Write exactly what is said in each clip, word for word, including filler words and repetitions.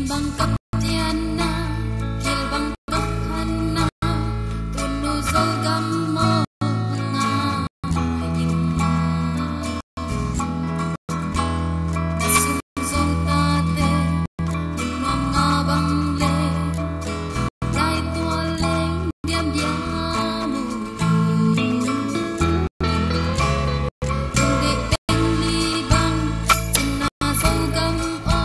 bang kap cianna, gil bang kap khanna, tunu Zogam mawh ngai in. Sum Zo tate nuam nga bang le, lai tual leng diamdiam uh. Tung deih teng li bang, cina Zogam aw.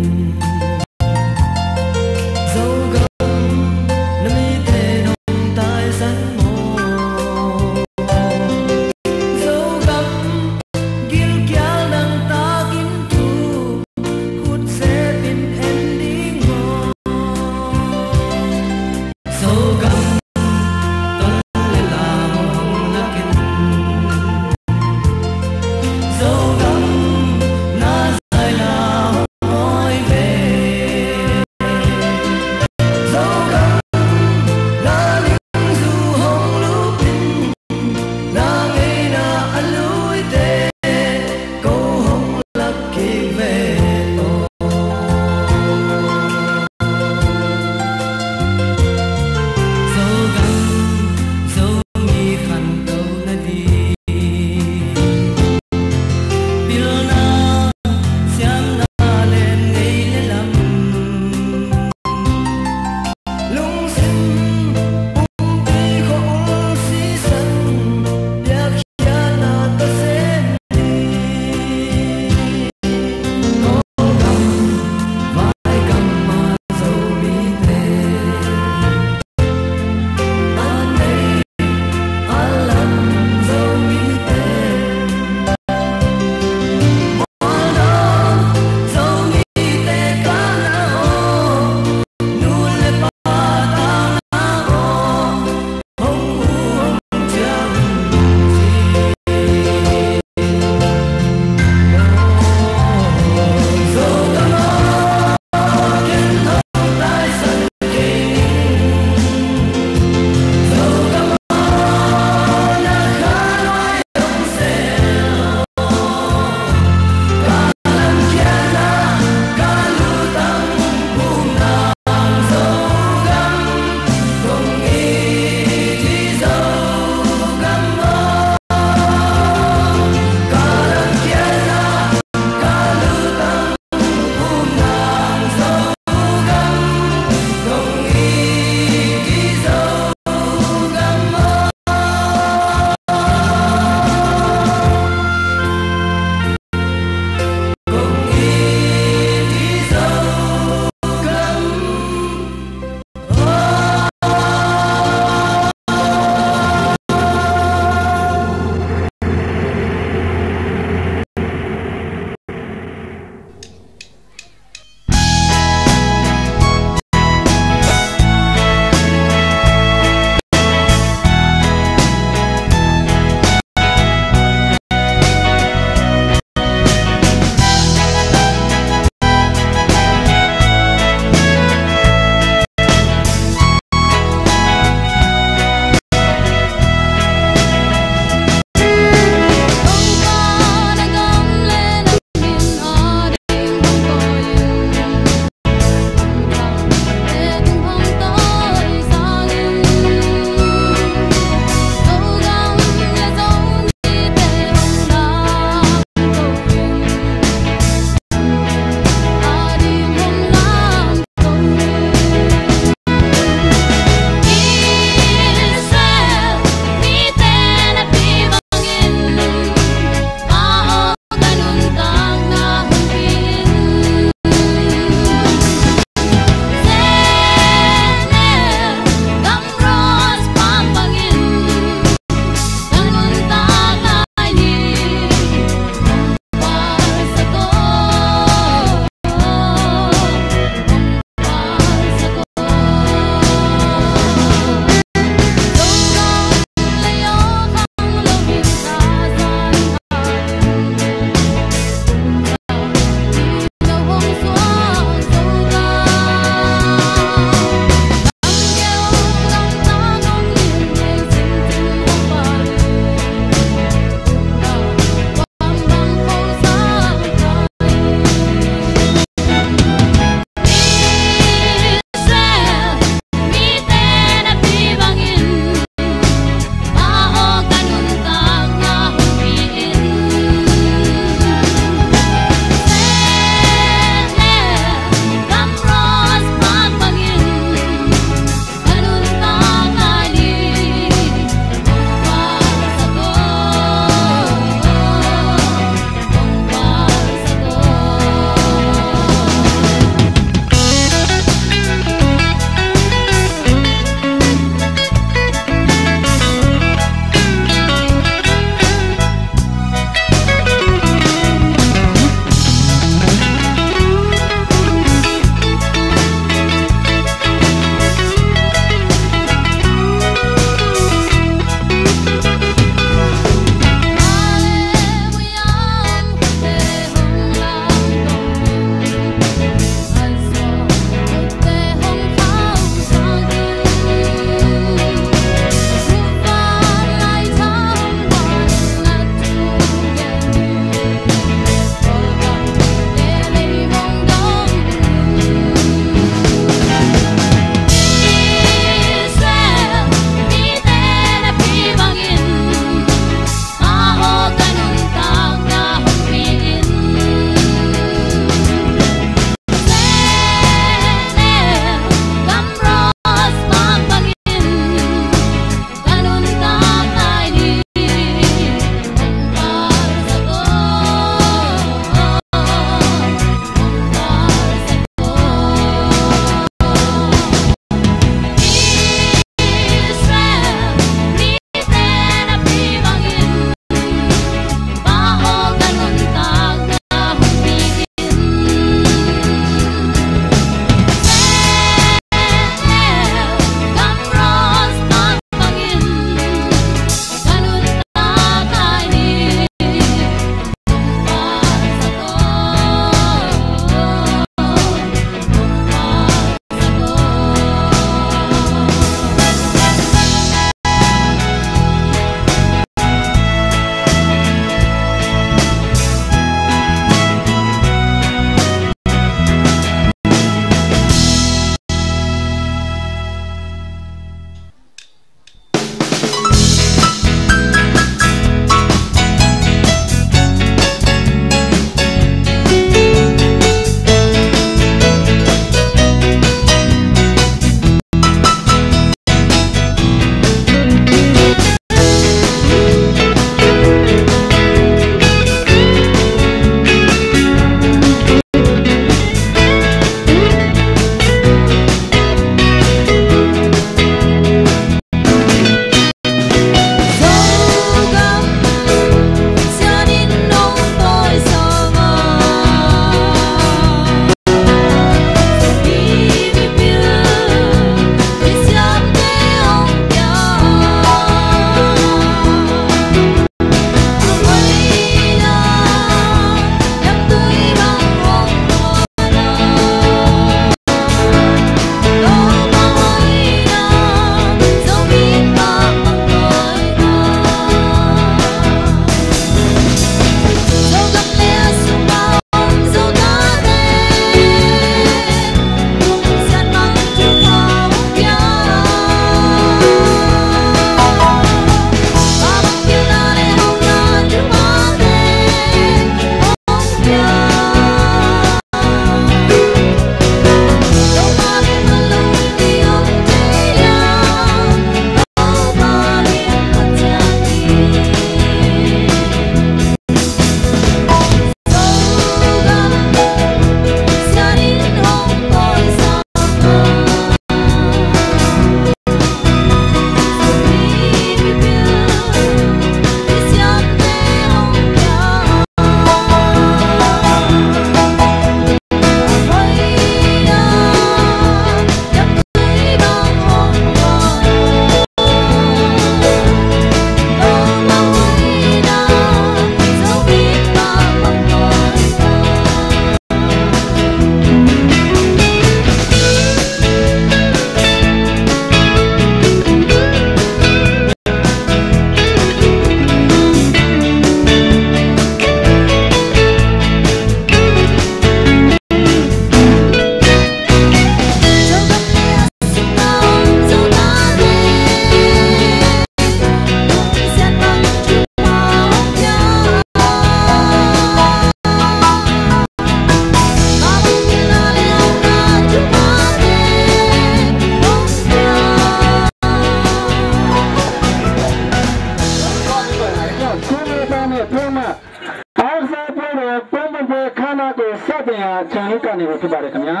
စတင်ရာ အချိန်လေး ကပ်နေပြီ ဖြစ်ပါတယ်ခင်ဗျာ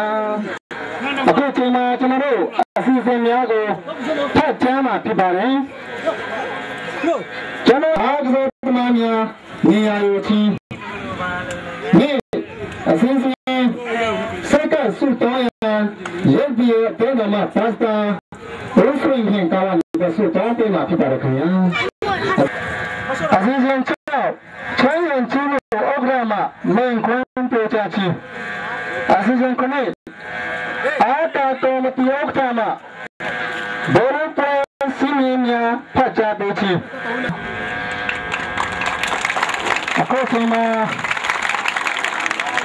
။ အခုအချိန်မှာ ကျွန်တော်တို့ အစီအစဉ်များကို ဖတ်ကြားမှာ ဖြစ်ပါတယ်။ ကျွန်တော် အားကစားသမားများ နေရာယူခြင်းနှင့် အစီအစဉ် ဆက်ကပ်ဆုတောင်းရန် ရုပ်သံအသင်းတော်မှ ပါစတာ ဦးစိန်ခင် ကားကနေ ဆုတောင်းပေးမှာ ဖြစ်ပါတယ်ခင်ဗျာ။ အစီအစဉ် ချောင်းဝင်ကြီးတို့ ဥက္ကဋ္ဌမှ မိန့်ခွန်းပြောကြားခြင်း၊ အစီအစဉ်ခုနစ် အာတာကော်မတီဥက္ကဋ္ဌမှ ဘောလုံးပွဲစည်းမျဉ်းများ ဖတ်ကြားပေးခြင်း၊ အခုအချိန်မှာ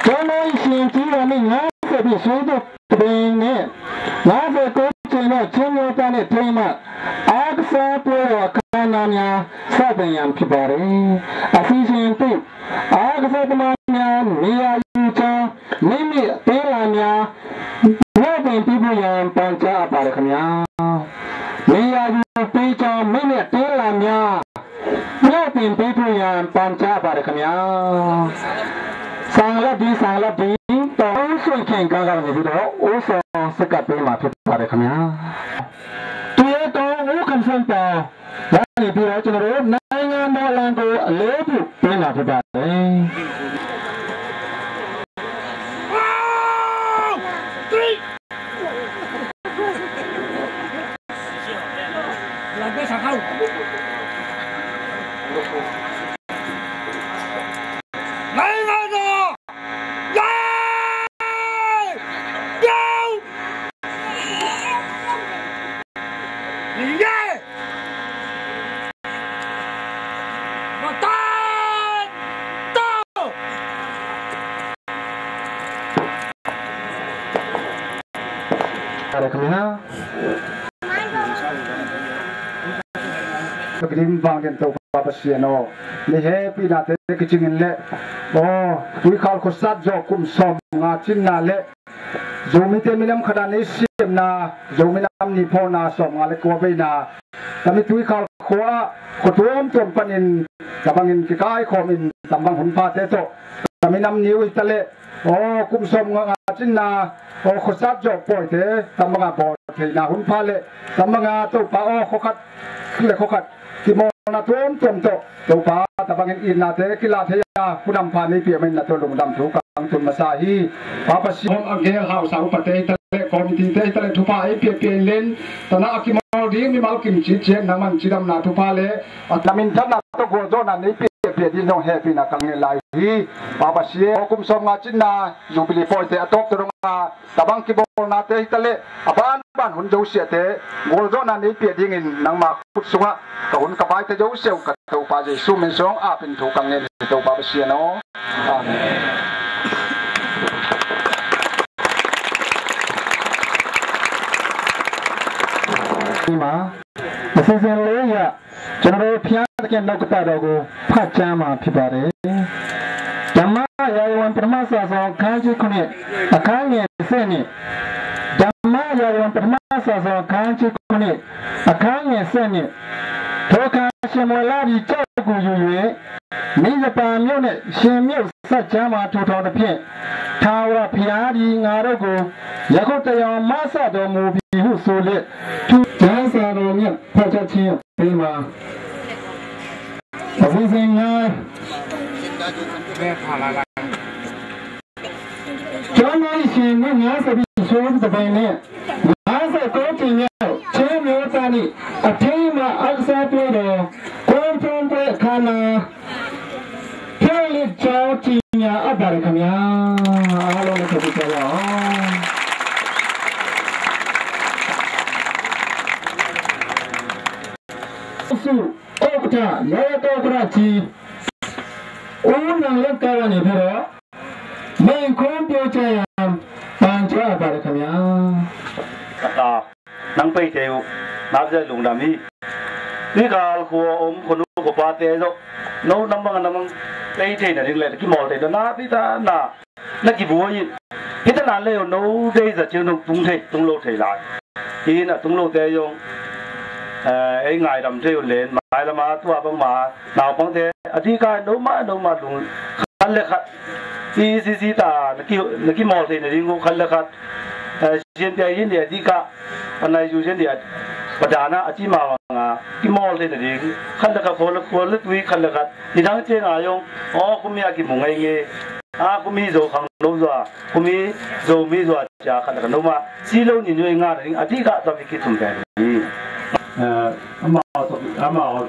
ကျောင်းသားရှင်ကြီးတော်နှင့် ငါးဆယ်ပြည့် ရွှေဘုတ် တစ်ပင်နဲ့ ငါးဆယ့်ကိုးကြိမ်မြောက် ချင်းမျိုးသားနေ့ အထိမ်းအမှတ် အားကစားပွဲတော် အခမ်းအနားများ စတင်ရန် ဖြစ်ပါတယ်။ အစီအစဉ်တစ် အားကစားသမားများ နေရာယူကြောင်း မိမိအသင်းလာများ ညှို့ပင်ပေးဖို့ရန် ပန်ကြားအပ်ပါတယ်ခင်ဗျာ။ နေရာယူပေးကြောင်း မိမိအသင်းလာများ ညှို့ပင်ပေးဖို့ရန် ပန်ကြားပါတယ်ခင်ဗျာ။ ဆန်လက်ဒီ ဆန်လက်ဒီ တော့ ဦးစိန်ခင် ကားကနေပြီးတော့ ဦးဆောင်ဆက်ကပ်ပေးမှာ ဖြစ်ပါတယ်ခင်ဗျာ။ သူရဲကောင်း ဦးခင်ဆန်းပါ ကနေပြီးတော့ ကျွန်တော်တို့ နိုင်ငံတော်အလံကို အလေးပြုပေးမှာ ဖြစ်ပါတယ်။ နိုင်ငံတော် Ka dim vang den Topa Pasian aw, ni hehpihna te kicingin le, aw, tuikhal khuasat zawh kum sawm nga cinna le, Zomite minam khat a nei siamna, Zomi nam ni phawkna sawm nga le kua veina, tami tuikhal khua ah khua tuamtuam panin, tabangin kikaikhawmin, tambang hun phate tawh, tami nam ni uh hi ta le, aw, kum sawm nga cinna, aw, khuasat zawh pawite, tambanga bawl theihna hun pha le, tambanga Topa aw, khuakhat le khuakhat kimawlna tuamtuam tawh, Topa, tabangin itnate kila thei a, hun hampha nei piak manin na tawh lungdam thu kang tun masa hi. Pa Pasian, a gel hausa upate hi ta le, committee te hi ta le, thupha ei piakpiak in len, tana a kimawl ding mimal kim citciat nangman cidamna thupha le a na minthanna tawh gualzawhna nei piakpiak ding zong hehpihna kang ngen lai hi. Pa Pasian, aw, kum sawm nga cinna Jubilee pawite a tawpte dong a, tabang kibawlnate hi ta le, a banban hun zosiate gualzawhna nei piak dingin nangma khut sungah ka hun ka baite zosia uh ka Topa Jesu min sung apin thu kang ngen hi, Topa Pasian aw. Amen. Ima, a season le ya ကျွန်တော်တို့ဘုရားသခင်နှုတ်ကပတ်တော်ကို ဖတ်ကြားမှာဖြစ်ပါတယ်။ ဓမ္မရာဇဝင်ပထမစာစောင်အခန်းကြီးခုနှစ် အခန်းငယ်ဆယ့်နှစ်၊ ဓမ္မရာဇဝင်ပထမစာစောင်အခန်းကြီးခုနှစ် အခန်းငယ်ဆယ့်နှစ်၊ ထိုအခါရှမူဧလသည်ကျောက်ကိုယူ၍ မိဇပါမြို့နှင့် ရှင်မြို့စပ်ကြားမှာထူထောင်သဖြင့်၊ ထာဝရဘုရားသည်ငါတို့ကို ယခုတိုင်အောင်မစတော်မူပြီဟုဆိုလျက်၊ ထူ ကျမ်းစာတော်မြတ်ဖတ်တတ်ခြင်းပေးမှာ အစီအစဉ်ငါး ကျောင်းသားရှင်နှစ်ငါးဆယ်ပြည့် ရွှေဘုတ်တစ်ပင်နဲ့ ငါးဆယ့်ကိုးကြိမ်မြောက် ချင်းမျိုးသားနေ့ အထိမ်းအမှတ် အားကစားပွဲတော် ကွင်းဖျိုပွဲအခမ်းအနား ဖွင့်လှစ်ကြောင်း ကြေညာအပ်ပါတယ်ခင်ဗျာ။ အားလုံးလည်း ထုတ်ပေးကြပါဦး။ ဆုဥက္ကဋ္ဌ ရပ်ရွာဥက္ကဋ္ဌကြီး ဦးနန်လင်း ကားကနေပြီးတော့ မိန့်ခွန်းပြောကြားရန် ပန်ကြားအပ်ပါတယ်ခင်ဗျာ။ Nang pei thei uh, nak zia lungdam hi. Tuikhal khua om khuanu khuapate zong, no nam bang a nam bang pei thei nading le kimawl thei na, na pi ta na, na kibuai in. Hi ta na le uh, no deih zah ciang nong tung thei, tung lo thei lai. Hi na tung lote zong, eh, ei ngaidam thei uh len, mailama tua bangma naupangte a dikah no mah, no mah lung khat le khat CCC ta na ki, na kimawl theih nading uh khat le khat, eh, C N P I hi in dia dikah, a nai zu hi in dia, padana a ci mah banga kimawl theih nading khat le khat, khua le, khua le tui khat le khat, nidang ciang a zong, aw, kumi a kimu ngei ngei, a, kumi Zo khangno zua, kumi Zomi zua cia khat le khat no mah si lo ni nuai nga nading a dikah tam i kithum pen hi. Eh, amau tawh, amau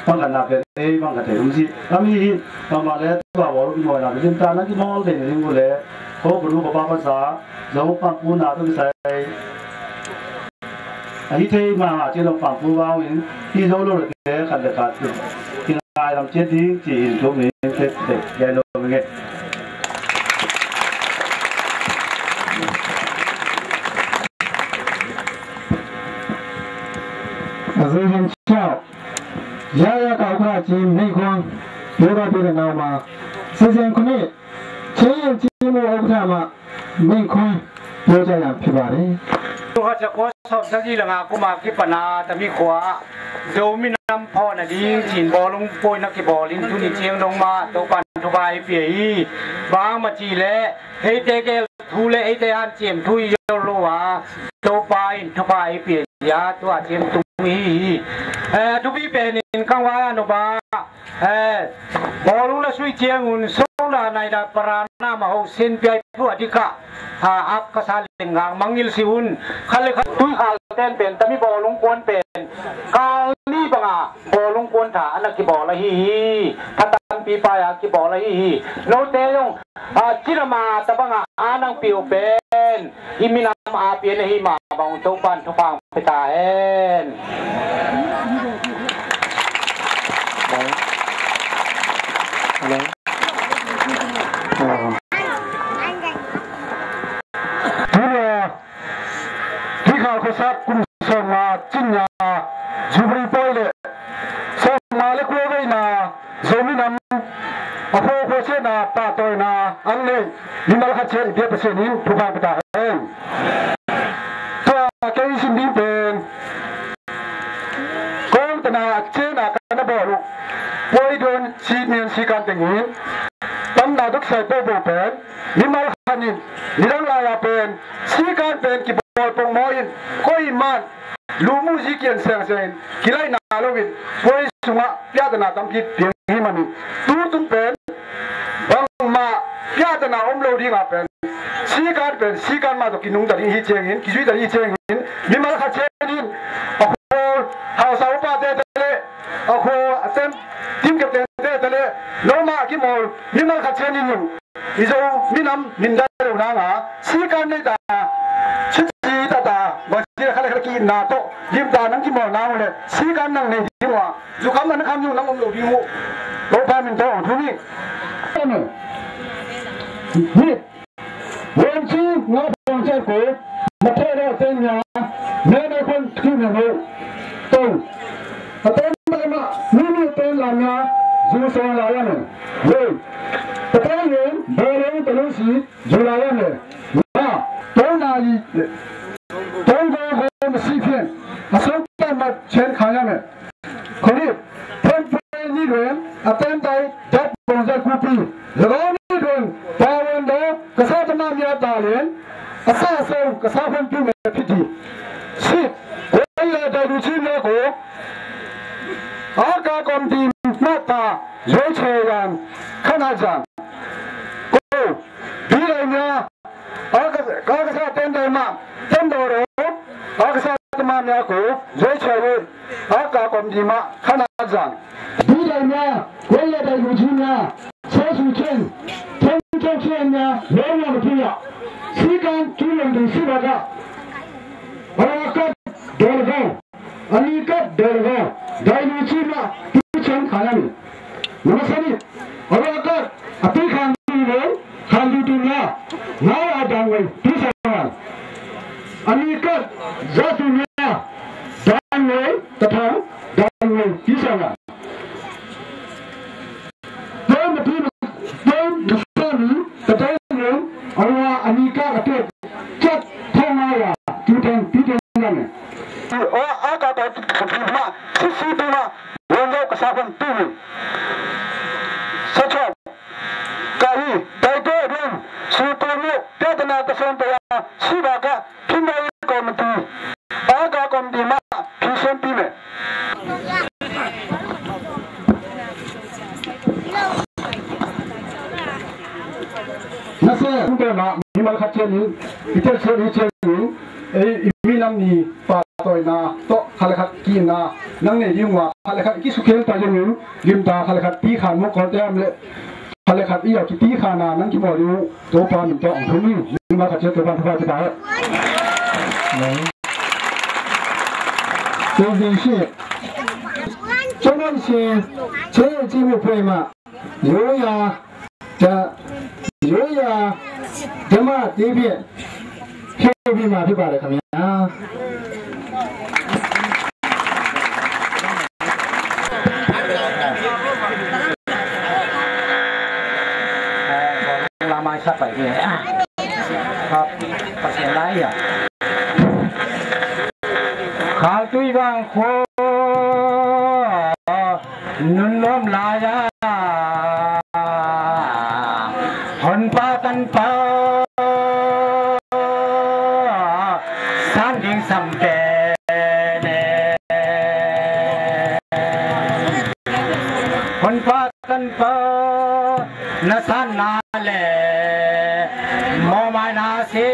bang khat na pen ei bang khat thei um si. Kami hi, bangmah le tua bawl uh i mawina pen limtak na kimawl thei nading uh le, ko kunu ko pa pasa, Zo pampuna tawh kisai, ahi thei mahmah ciang lo pampu vang in, hi zo lo le te khat le khat kingaidam ciat ding ci-in thu min te te lo nge. A zui hin ciau. Yaya ka ukra ci Mengkhuang. Yoga pi le nauma. Sisen kuni. Ci in ci mu ukra ma. Mengkhuang. Yoga yang pi ba re. Tuha ca ko sawm sagih le nga kuma kipana tami khua. Zomi nam phawna ding cin bawlung pawina kibawlin tuni ciang dong ma. Topan thupha i pia hi. Bang ma ci le. Eite gel thu le eite hanciam thu i zo lo a, Topa in thupha i pia a, tua ciang tung hi hi. Eh, thupi pen in kangvai a no ba, eh, bawlung na sui ciangun sona naina parana ma ho sin piai pu a dikah, ha, ap ka sa lenggang mangil si un, khat le khat tui khal ten pen tami bawlung puan pen kal ni banga bawlung puan tha ana kibawl ahi hi. Tha tampi pai a kibawl ahi hi. Note zong, a, cinama tabanga a nang piu pen i minam a pian ahi mah bang Topan thupha pia ta hen. Tuni a Tuikhal khuasap kum sawmnga cinna Jubilee pawi le sawmnga le kua veina Zomi nam a khua khua ciatna pahtawina an neih mimal khat ciat i biak Pasian in thupha pia ta hen. Tua kei i sim ding pen kawng tana a ciatna ka na bawl uh puai dawn ci mian sikan tengin tamna doksai pohpoh pen mimal khat in nidang lai-a pen sikan pen kibawl pongmaw in koiman luhmuh zi kian siangsiangin kilaihna loin puai sungah piahtana tampi piang hi manin tutung pen bangmah piahtana om lo dingah pen sikan pen sikan mah tawh kinungta ding hi ciangin kizuita ding hi ciangin mimal khat ciangin a khua hausa upate tale a khua a tem timkep tente tale loma kimawl mimal khat ciangin i Zo minam mindai lo nanga sikan nei ta, suci ta ta, bangci khat le khat ki na tawh limta nang kimawl nang le sikan nang nei ding uh a zukam an kham nang om lo ding uh. Topa min tawh thu ni. Hi. Wen ci nga bang cer ko ma thei lo ten nya ne ne kon ki na lo. Tong. A ten bai ma ni ni ten la nya zu song la ya ne. Wei. Pathian in bawlung talusi July a me. Nga, tawlna i, tawlgo go masi phian a sawltan mat chen kha ya me. Khuanit, Phonpui ni ren a tentai dat bongzal kupi. Lagau ni ren pawan do ka sa tama mia ta len a sa song ka sa Phonpui me phiti. Sit, ko ya da du chin ya ko. A ka kom di mata zoi che yan khana zang. Ko, bi lai mia. A ka, a ka sa ten dai ma, ten do ro. A ka sa ma mia ko, zoi che we. A ka kom di ma, khana zang. Bi dai mia, ko ya dai lu ji mia. Sa su chen, ten cho chen mia, lo na ma pia. Sikan tu lon du si ba ga. A ka do ga. A ni ka do ga. Dai lu ji ma, tu chen khana mi. Nama sani, a ka, a pi khan du lo, khan du tu la, ngai a dang wei, tu sa la. A ni ka, za tu la, dang wei, ta thang, dang wei, tu sa la. Dang ma tu, dang ma sani, ta dang wei, a wa a ni ka, a tu, chat, thang ngai a, tu thang, tu thang la ne. O, a ka, ta, tu, tu, ma, si, si, tu, ma, Wan lo ka sa khuan tu. Sa chom. Ka hi, tai ko, Te tana ka son te ya si ba ka thin ba i committee. Ba ka committee ma thin son pi me. Na se, kum te na, mi mal khat chen in, i tel chen, i chen in, ei, i minam ni pahtawina tawh khat le khat ki-itna nang nei ding uh a, khat le khat i kisukhial ta ding uh, limta khat le khat pi khan mawk kawlte am le, khat le khat i a kiti khan a nang kimawl ding uh, Topa min tawh hong thum hi. Nang khat chen Topa thupha ci ta. Amen. Tuizi shi. Chongan shi. Che chi mu pwe ma. Yoya. Ja, yoya, jama T V, K B มาอธิบายเลยครับเนี่ย ลามาสักไปเนี่ย ครับ ประเสียงไรอ่ะ ขาตุ้ยบางโค Nun lawm lai-a Honpa Tanpa san ding sam pen e. Honpa Tanpa na sanna le mawhmaina si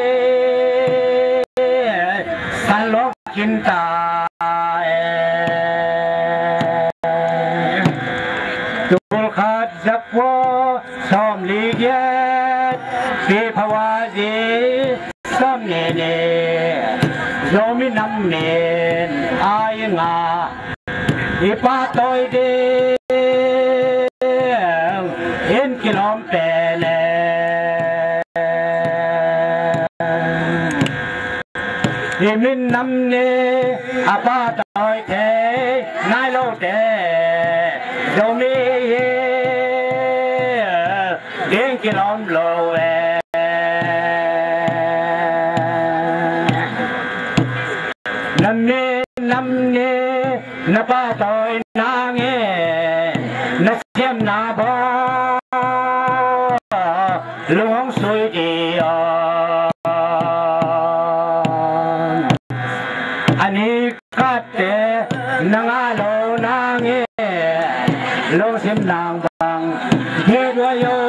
san lawm kinta e. Tul khat za kua sawmli giat, Pi Phawazi sawmnih ni, Zomi nam min a i ngah, i pahtawi ding in kilawm pen e. I min nam ni a pahtawi thei nai lote Zomi hi ding kilawm lo e. Na min nam ni na pahtawi nangin na siamna bawl lung hong sui dih aw. A ni khatte na ngah lo nangin lungsim nang bang diakduai aw.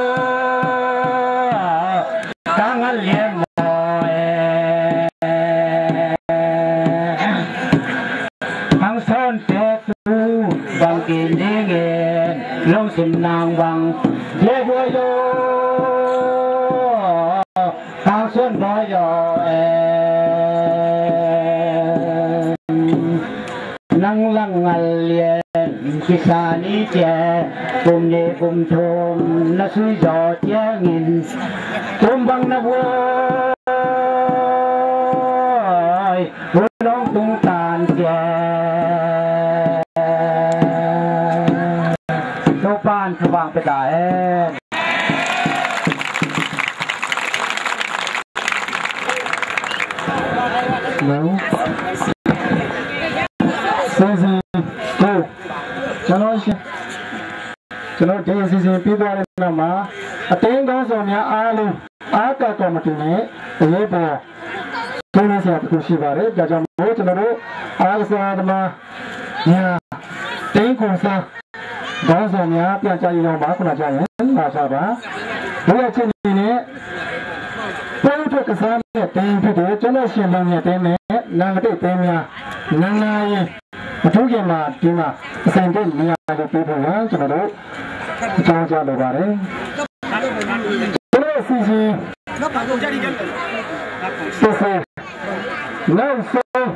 Ka ngal lian maw e. Hang sawnte tu bang kin dingin lungsim nang bang diakduai aw. Hang sawn bawi aw e. Nang lang ngal lian kisa ni ciang kum nih kum thum na sui zaw ciangin kum bang na buai, buai lawng tung tan ciang Topa'n thupha pia ta hen. Hello. Suzy, go. Chalo, shi. Chalo, D C C ပြီးသွားတဲ့နောက်မှာ အသင်းခေါင်းဆောင်များအားလုံး အားကကွယ်မတင်နဲ့ အရေးပေါ် ကျင်းပစရာတစ်ခုရှိပါတယ်။ ဒါကြောင့်မို့ ကျွန်တော်တို့ အားကစားသမားများ သင်းခေါင်းဆောင် ခေါင်းဆောင်များ ပြန်ကြားရေးရုံးမှာ ခုနကျရင် လာကြပါ။ ဒုတိယအချက်အနေနဲ့ ပွဲဦးထွက်ကစားမယ့် သင်းဖြစ်တဲ့ ကျောင်းသားရှင်လူငယ်သင်းနဲ့ နာဂတိတ်သင်းများ နန်းနာရင် မထူးခင်မှာ ဒီမှာ အဆိုင်သစ်နေရာကိုပေးဖို့ရန် ကျွန်တော်တို့ အကြောင်းကြားလိုပါတယ်။ ကျွန်တော်တို့ အစီအစဉ် တစ်ဆယ် နောက်ဆုံး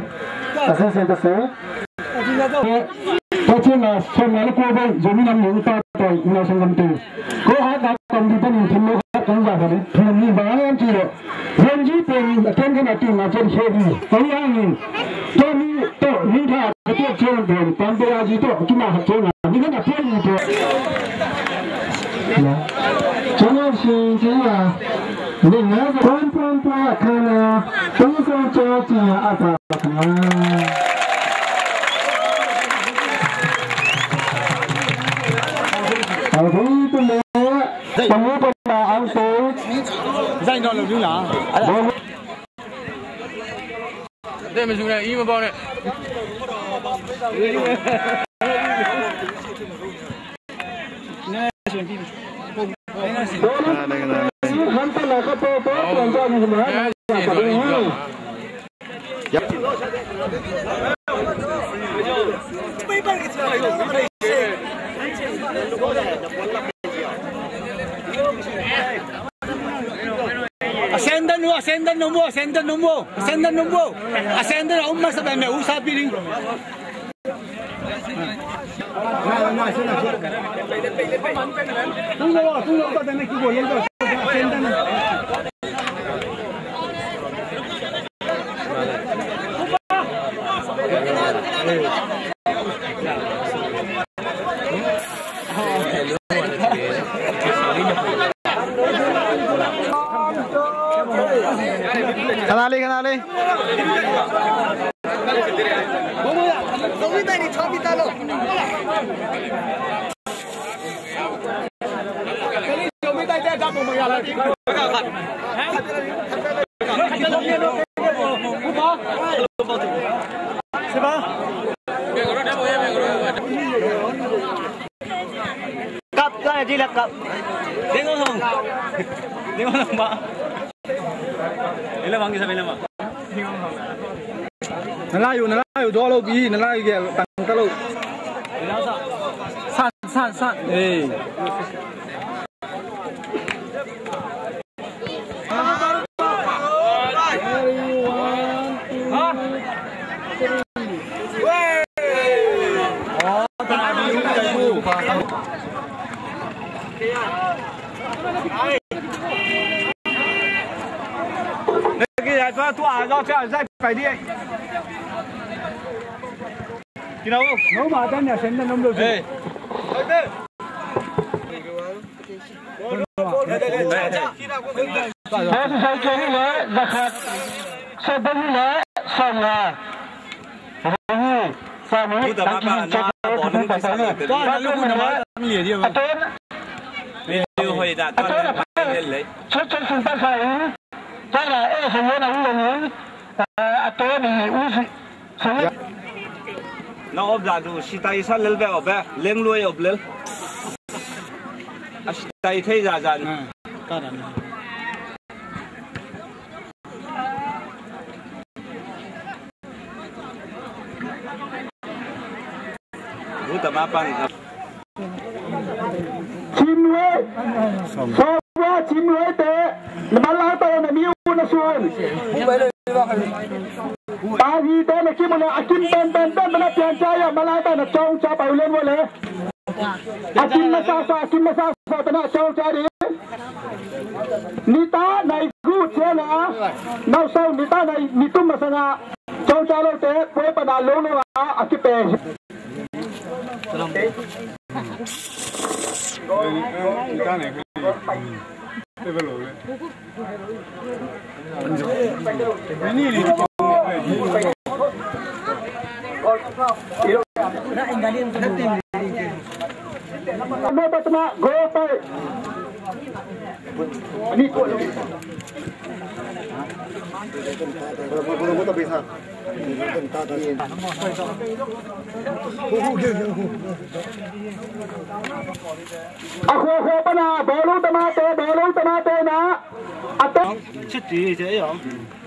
အစီအစဉ် တစ်ဆယ် ဘုရားရှင်မှာ ဆုံးမလို့ ကိုယ်ပိုင် ဇော်မင်းအောင် ဦးဆောင်တော် ဦးဆောင်ကော်မတီ ကို အားကကွန်ပျူတာနဲ့ ထင်လို့ ကောင်းစားပါတယ်။ ထင်မိပါရင်ကြည့်တော့ ယုံကြည်တဲ့ အထက်ကနေ တင်လာခြင်း ဖြစ်ပြီး ဘုရားရှင် တော်မူသော မိသားစု တစ်ချက်ချင်းတွင် တန်တရားကြီးတော့ အကျမ ဟတ်ချင်းလာ မိသားစု ဖြစ်ပြီးတော့ ကျွန်တော် ရှင်ကြီးဟာ နေငါး ဘုန်းဘုန်းဘုန်း အခမ်းအနား သုံးဆယ့် ကျော်ကြာ အပ်ပါခင်ဗျာ။ ဟုတ်ပြီ တမင် တမင် တမင်အောင်ဆို Ball. A senden uh, a senden uh, a senden uh, a senden uh, a senden uh, a um masa pen me uh sa pi ding. Kanali, kanali. Kap, kap, di la kap. Ding Hong Hong. Ding Hong Hong ba. Ila bang, isa ila bang. Na lai uh, na lai uh, daw lo bi, na lai uh, gel tang ta lo. San, san, san. Hey. Na op dah duh, sitai sa lel ve op ve, leng luai op lel. A sitai thei zazan. Cimruai, Sawmruai Cimruai te, na manlang ta na mi u na sun. Tahi te na kim u le, a kim pen pen pen na pian ca ya, manlang ta na cawng ca pa u len wa le. A kim masa sa, a kim masa sa, tana cawng ca di. Nita nai gu cia na, nau sau nita nai nitum masa nga, cawng ca lo te, pue pana lo lo nga, a kipe. A khua khua pana bawlung tamate, bawlung tamate na a ta. Chiti che yo.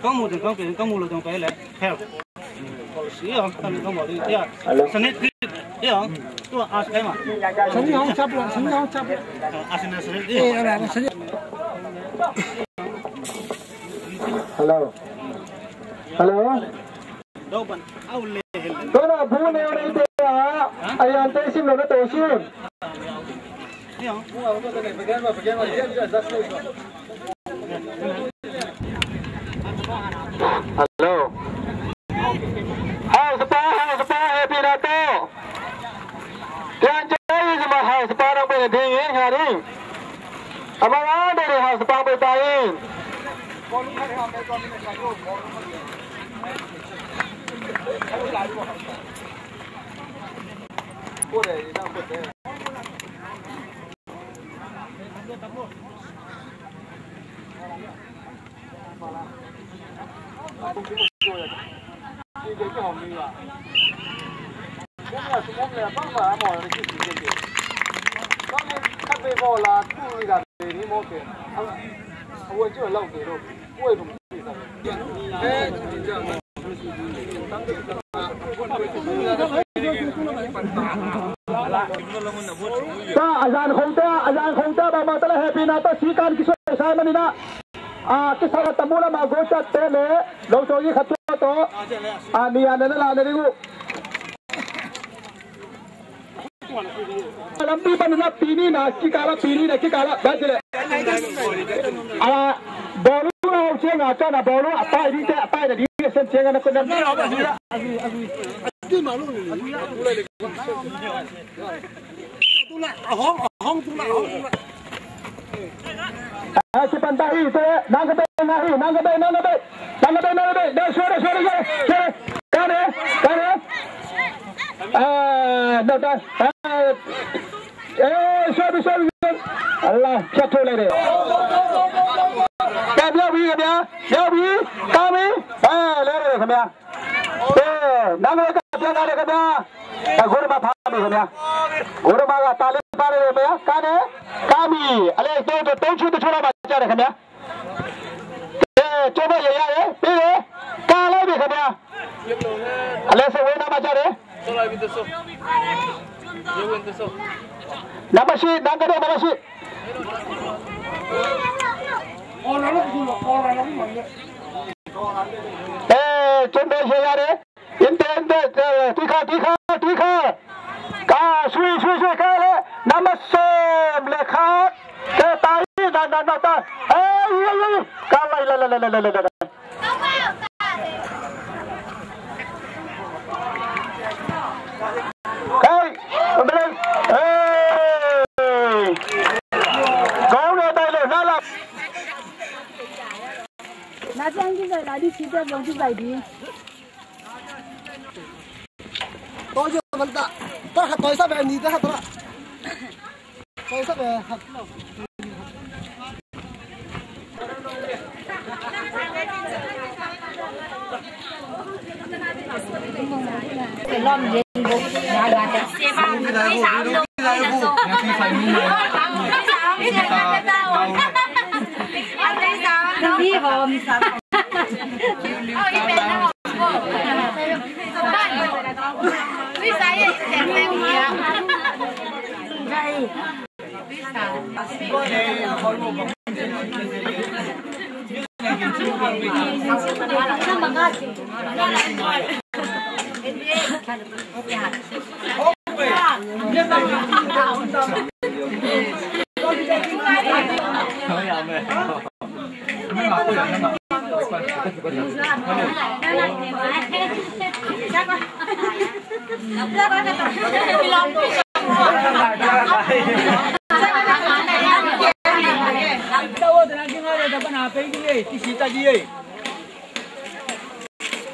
Kang mu teng kang pe, kang mu lo teng pe le. Hel. Policy yo, kang kang mu lo ya. Sanit yo. Tu a kai ma. Sanit hong chap lo, sanit hong chap lo. A sanit sanit. Eh, ala sanit. Hello. Hello. Tuna bu neu nei te a, a yan te sim lo na to sim. Hello. Hau sapa, hau sapa, happy na to. Tian jai zuma hau sapa nang pen ding in, nga ding. Amang a deri hau sapa pen ta in. Ta, a zan khong ta, a zan khong ta, ba ma ta la happy na ta, si kan kisoi sai manina. A, kisai la tamu la ma go chat te le, lo to yi khat to. A, ni a na la na ringu. Lampi pan na pini na, kikala pini na, kikala, ba chile. A, bolu na, hau sia nga, cha na bolu, a pai di te, a pai na di, sen sia nga na ko na. Tula, ahong, ahong, tula, ahong, tula. Eh, si Pantahi, tu, eh, nang kata, nang kata, nang kata, nang kata, nang kata, nang kata, dah, suara, suara, suara, suara. Kan, eh, kan, eh. Ah, dah, dah. Ah, eh, suara, suara, suara. Allah, satu lagi. Kan, dia pergi, kan, dia? Dia pergi, kami. Eh, lari, kan, dia? Eh, nang le ka pia na le ka na. Ka guru ma pha mi ka na. Guru ma ka ta le pa le me ka ne. Ka mi. Ale to to to chu to chu la ma cha le ka na. Eh, cho ba ya ya le. Pi le. Ka le mi ka na. Ale se we na ma cha le. Namashi, nang ka de namashi. Eh, chun de ya le. Inte, inte, eh, tikha, tikha, tikha. Ka, sui, sui, sui, ka le. Namasom, le kha. Ke ta hi, na, na, na, ta. Eh, ye, ye. Ka lai, lai, lai. Kai, kembali. Eh. Kau na tai le, na la. Na chang ki zai la di, chi te bong ki zai di. Toi jo man ta. Ta ha toi sa be ni ta ha ta. Toi sa be ha.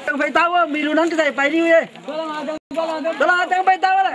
Tang pai tau, mi lu nang kisai pai diu ye. Tang pai tau le.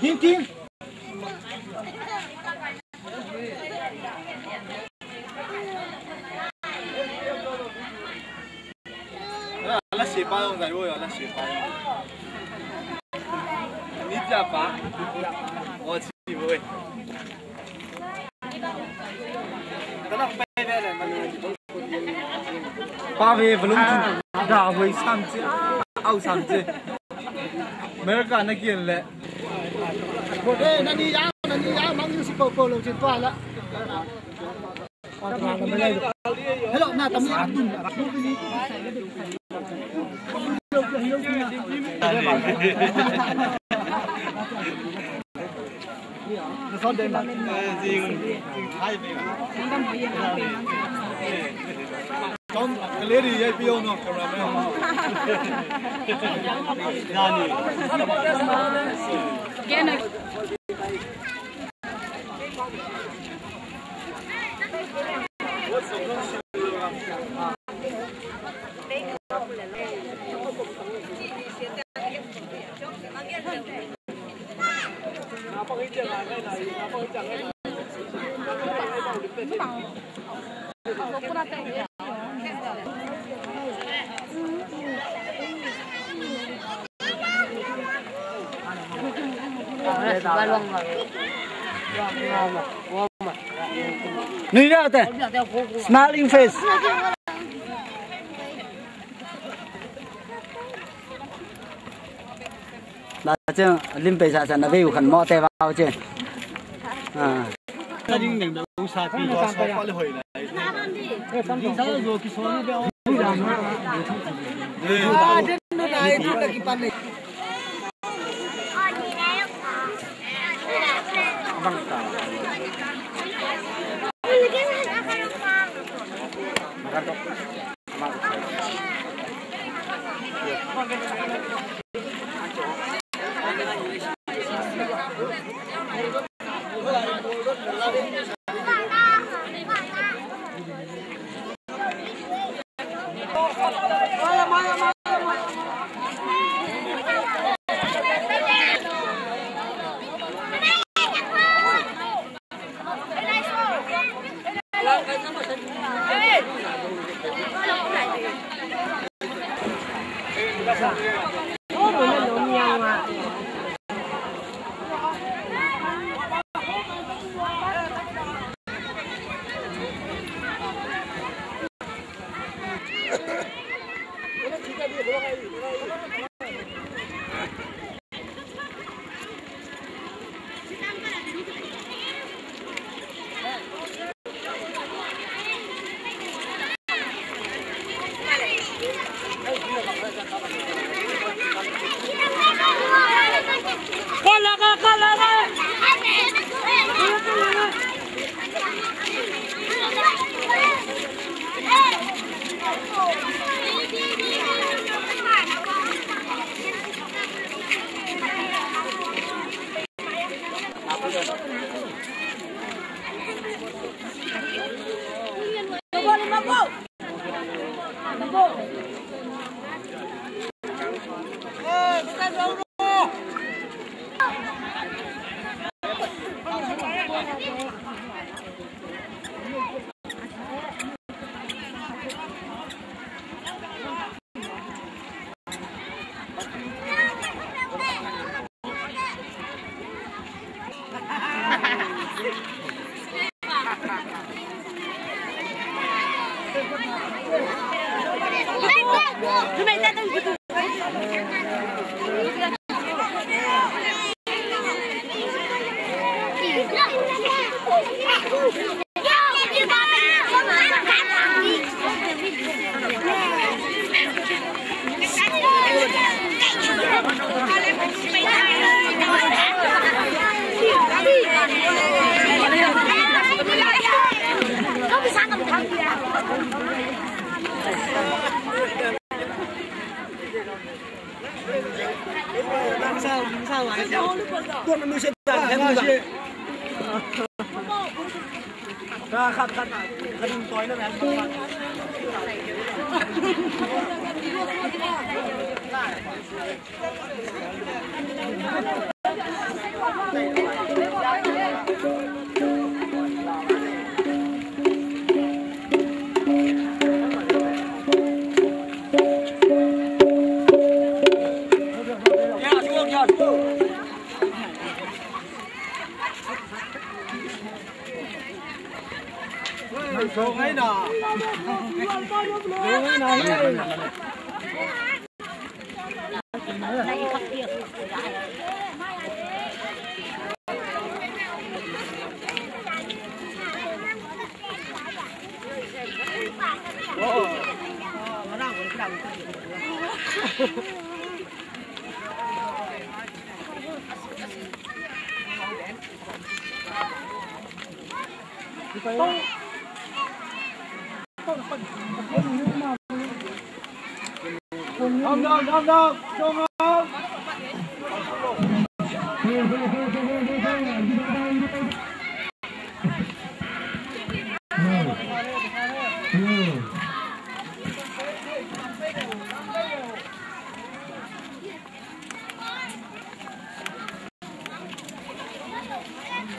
King, king. Ala siapa dong zai oi, ala siapa. Ni siapa? Oh, si oi. Pa ve, volume tu da huai sam ci, au sam ci. America na kian le. Eh, na ni ya, na ni ya, mang yu si po po lo cin tua la. Hello, na tam ni atun. Nui dah te. Smiling face. Na ciang lim pei sa sa na vei u khan mawh te vau ciang. Ah.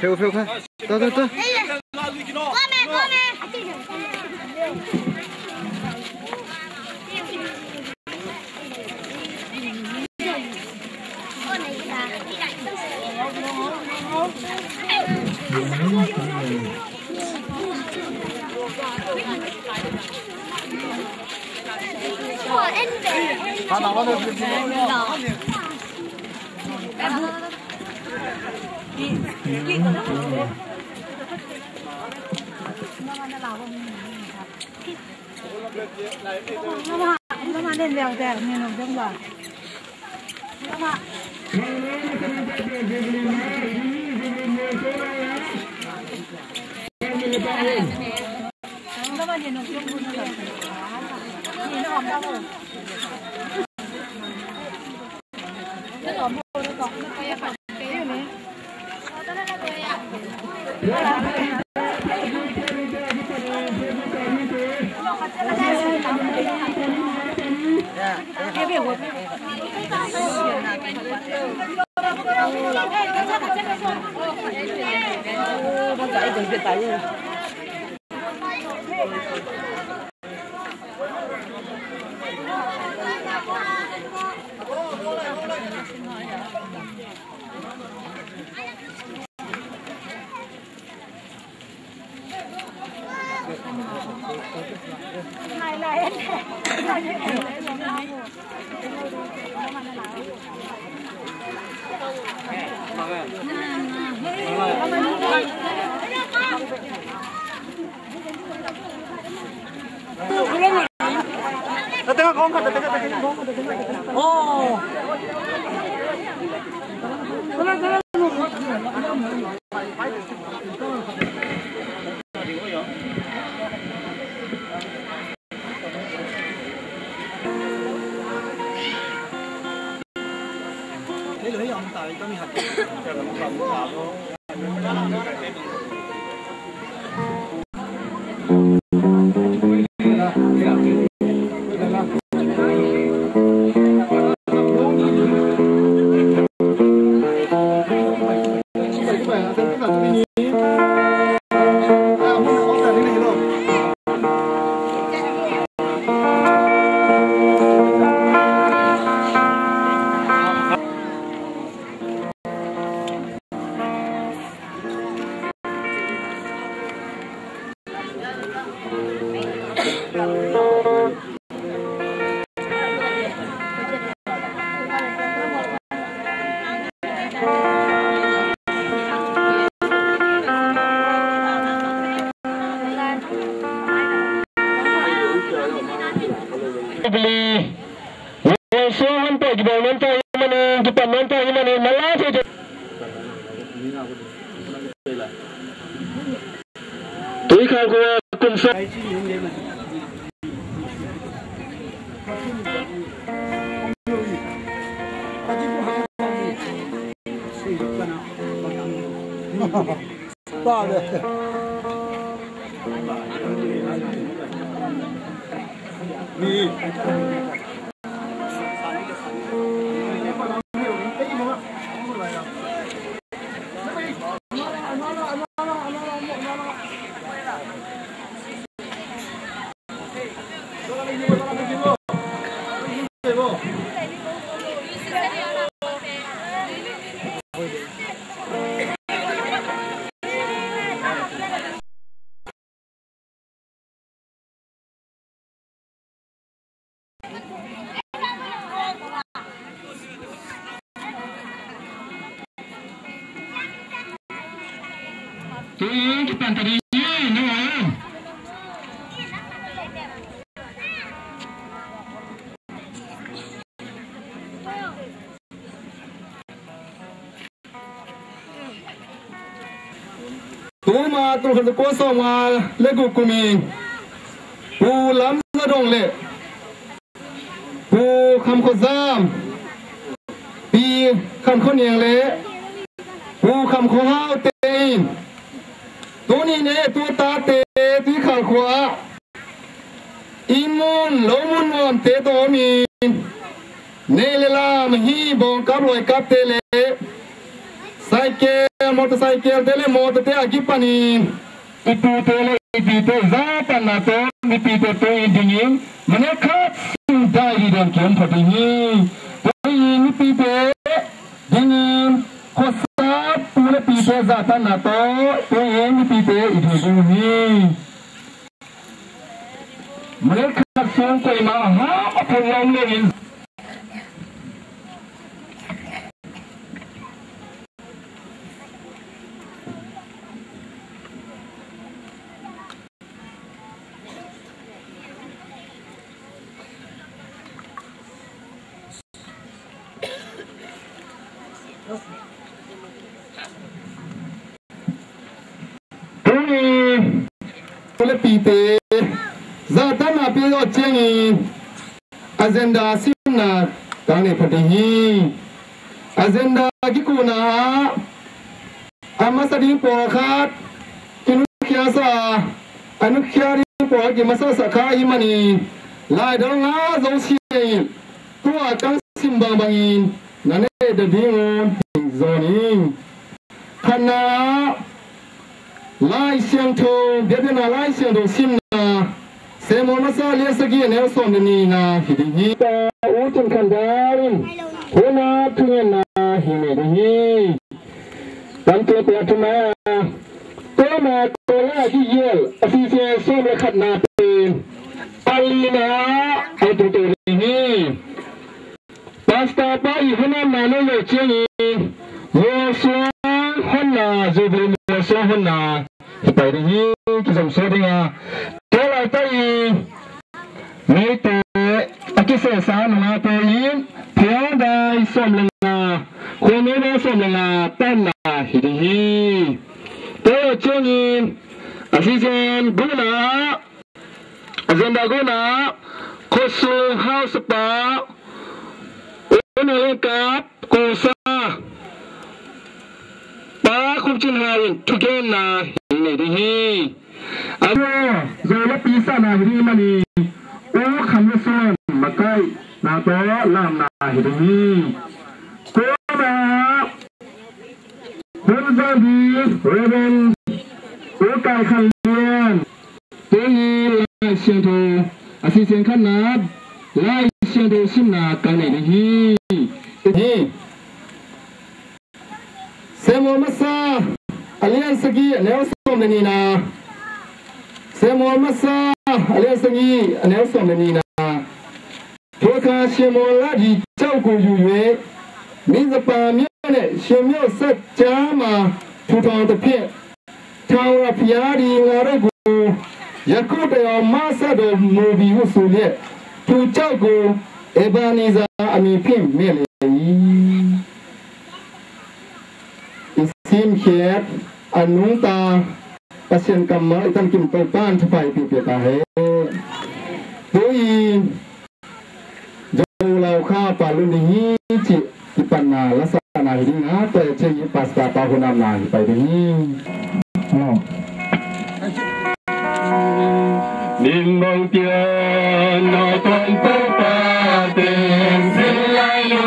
Phêu, phêu, phêu. Tao, tao, tao. Jubilee. Yesu hon pawh kibawl nuam ta hi manin, kipan nuam ta hi manin, na la thei thei. Tuikhal khua kum sawm. Tuma tul khat za kua sawmnga le guk kumin Pu Lam Za Dong le Pu Kham Khua Zam, Pi Kham Khua Niang le Pu Kham Khua Hau te in tuni ne tu tate Tuikhal khua ah inn mun lo mun nuamte tawmin nei le lam hi bawngkap luaikapte le cycle, motorcycle-te le motorte a kipanin i pute le i pite zatanna tawh mipite tu-in dingin mane khat sung dai dih dan kiam pha ding hi. Tu-in mipite dingin khuasa pu le pite zatanna tawh tu-in mipite i dih ding hi. Mei khat sung koimah a hau a phun lawm lo in. Tuni pu le pite zahtakna pia zawh ciangin agenda simna kang nei pha ding hi. Agenda kikuna ah a masa ding pawlkhat kinukhia sa a, a nukhia ding pawlkhat kimasa sa kha ahih manin laidal nga zo sia in tua kang sim bangbangin na nei ding un hing zaw ni. Khatna, Lai Siangtho, biakpiakna Lai Siangtho simna, Samuel masa lian sagih a neu sawm le nihna hi ding hi. Ta U Cin Khan Dar in hun a thungetna hi nei ding hi. Tam tua pia thu mai a, tua ma ko la ki yel a si sia sawm le khatna pen a lina a tu tu ding hi. Pastor pa i honamna nei lo ciangin mualsuang honna, Jubilee mualsuang honna hi pai ding hi. Kizom suak ding a, tua laitak i meite a kisesa nungate in phial dai sawm le nga, khuamei dai sawm le nga tanna hi ding hi. Tua ciangin a season guna ah agenda guna ah khuasung hausapa U Nalin Kap, Kosa Pa Khum Cin Hau in thugenna hi nei ding hi. A tua zoi le pi sahna hi ding manin U Kham Le Suan makaihna tawh lamna hi ding hi. Kuama hun zang ding Reverend U Kai Khan Lian, tua hi Lai Siangtho a season khatna Lai Siangtho simna kang nei ding hi. Hi. Samuel masa a lian sagih a neu sawm le nihna. Samuel masa အလယ်စငီး အနည်းဆုံးမနီနာ ထိုအခါ ရှင်မောလဒီကျောက်ကိုယူ၍ မိဇပါမြို့နှင့် ရှင်မြို့စက်ကြားမှာ ထူထောင်သဖြင့် ထာဝရဘုရားသည် ငါတို့ကို ယခုတိုင်အောင် မစတော်မူပြီဟုဆိုလျက် ထိုကျောက်ကို ဧဘနီဇာအမည်ဖြင့် မှဲ့လေ၏။ I sim khiat a nungta Pasian kammal i tamkim Topa'n thupha i pia ta hen. Tu-in Zo Lau Kha Palun ding hi cih kipatna lasana hi ding a, tua ciang i Pastor pa hunamna hi pai ding hi. Hello. Min bang pian na ton Topa ten sin lai lu.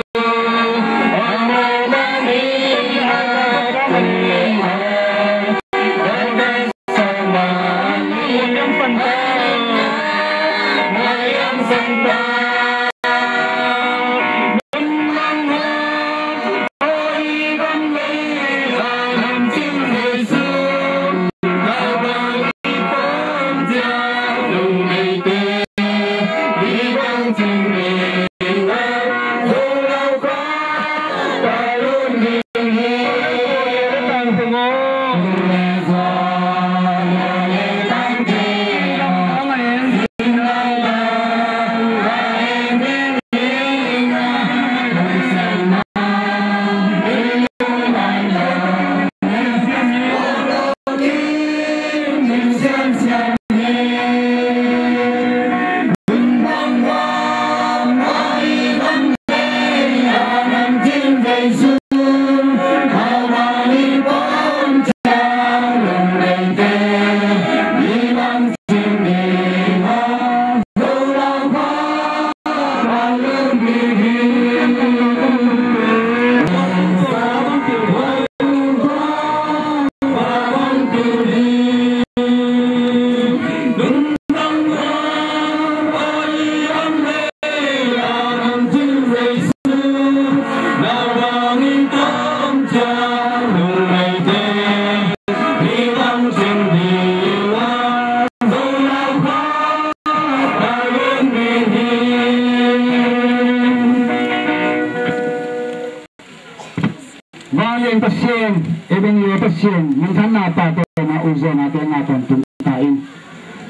Vanglian Pasian, Ebenezer Pasian, minthanna, pahtawina, ukzawhna te na tawntung ta in.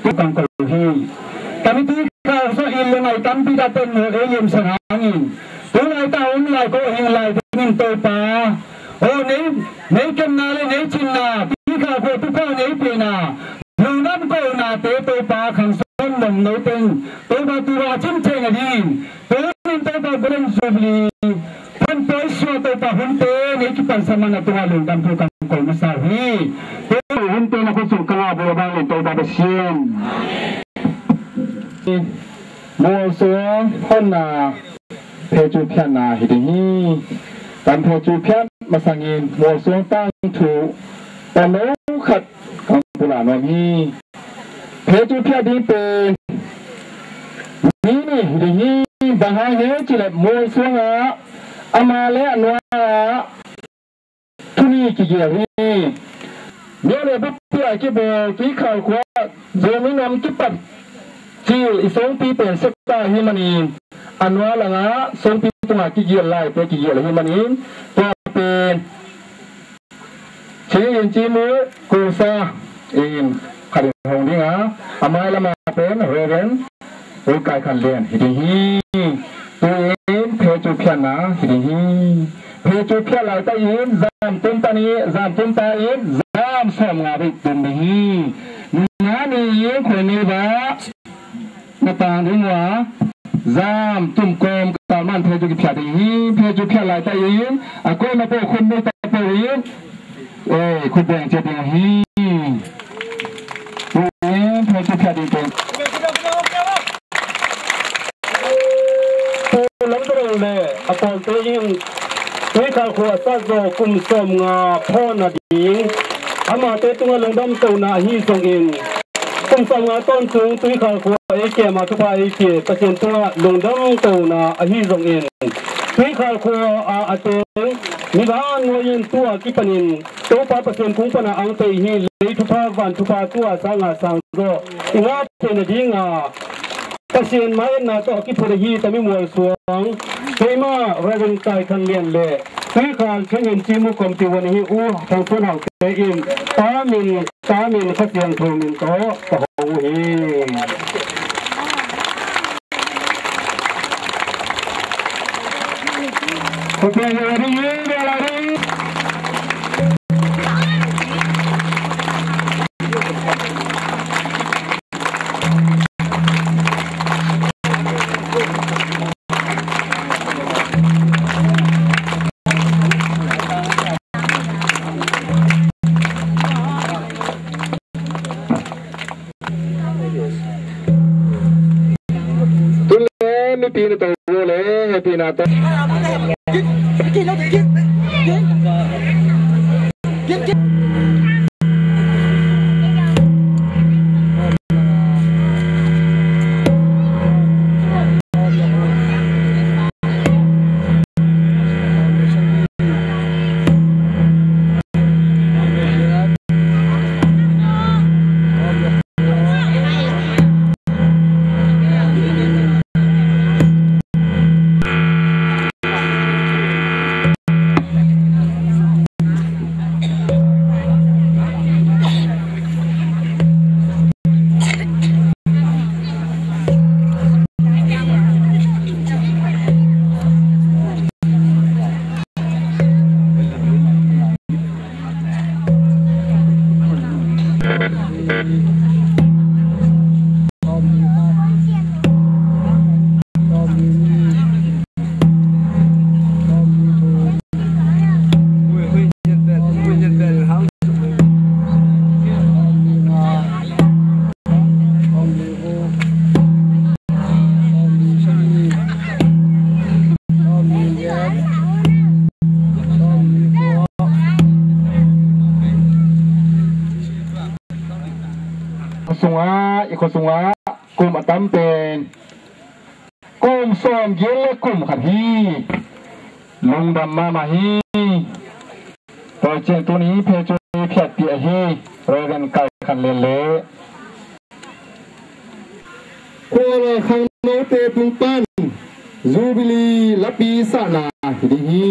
Tua kong ko hi. Kamite kha so in le ngai tampi ta ten mo ei liam sang hangin. Tu lai ta om lai ko hing lai dingin Topa. O nei, nei kemna le nei cinna, ti kha ko tu kha nei pena. Lungdam kohna te Topa khang son nom no ten. Topa tu a cin theng a ding. Tunin Topa Golden Jubilee Phan pawi sua Topa hunte nei kipansa man a tungah lungdam thu kan ko masa uh hi. Tua hunte na khut sung ka ngah bua bang in Topa Pasian. Mualsuang honna phecu phiatna hi ding hi. Kan phecu phiat masangin mualsuang tangthu pano khat kan pula nuam hi. Phecu phiat ding pen mi nih ding hi. Bang hang hiam cih leh mualsuang ah ama le a nua ah thu nih kigial hi. Myo le buppi ah kibawl tuikhal khua Zomi nuam kipat cil i songpi pen sekta hi manin a nua langah songpi tungah kigial laite kigial hi manin tua pen Cing in Cing Mu Kusa in khat in hong ding a, a mai lamah pen Reverend Ul Kai Khan Lian hi ding hi. Tu in phecu phiatna hi ding hi. Phecu phiat laita in zam tumpa ni, zam tumpa in zam sawm nga bik tum ding hi. Nga ni in khuai ni ba na tang ding uh a, zam tum kawm ka man phecu kiphiat ding hi. Phecu phiat laita in a koina pawh khun bek ta pawh in, eh, khut beng ciat ding hi. Tu in phecu phiat ding pen Pu Lam Tawh le a pawlte in Tuikhal khua a sat zawh kum sawm nga phawn a ding amate tungah lungdam tona ahi zongin kum sawm nga tawntung Tuikhal khua ei kem a thupha ei pia Pasian tungah lungdam tona ahi zongin Tuikhal khua a a teng Mi vang nuai-in tu-a kipanin Topa Pasian kung pana ang pei hi. Lei thupha, van thupha tu-a sanga sang zaw i ngah theihna dinga Pasian maiatna tawh a kiphut ahi tami mual suang, keimah Reverend Kai Khan Lian le Tuikhal Changin Chimu Komti wan ahi U Thang Suan Hau te in, ta min, ta min, Kha Siangtho min tawh ka ho uh hi. Tun le mipi na to le, happy na to. Khua sungah, i khua sungah kum a tam pen kum sawm giat le kum khat hi. Lungdam mahmah hi. Tua ciang tuni phe cu phiatpih ahi Reverend Kai Khan Lian le Kuala khangnote tung pan Jubilee lapi sahna hi ding hi.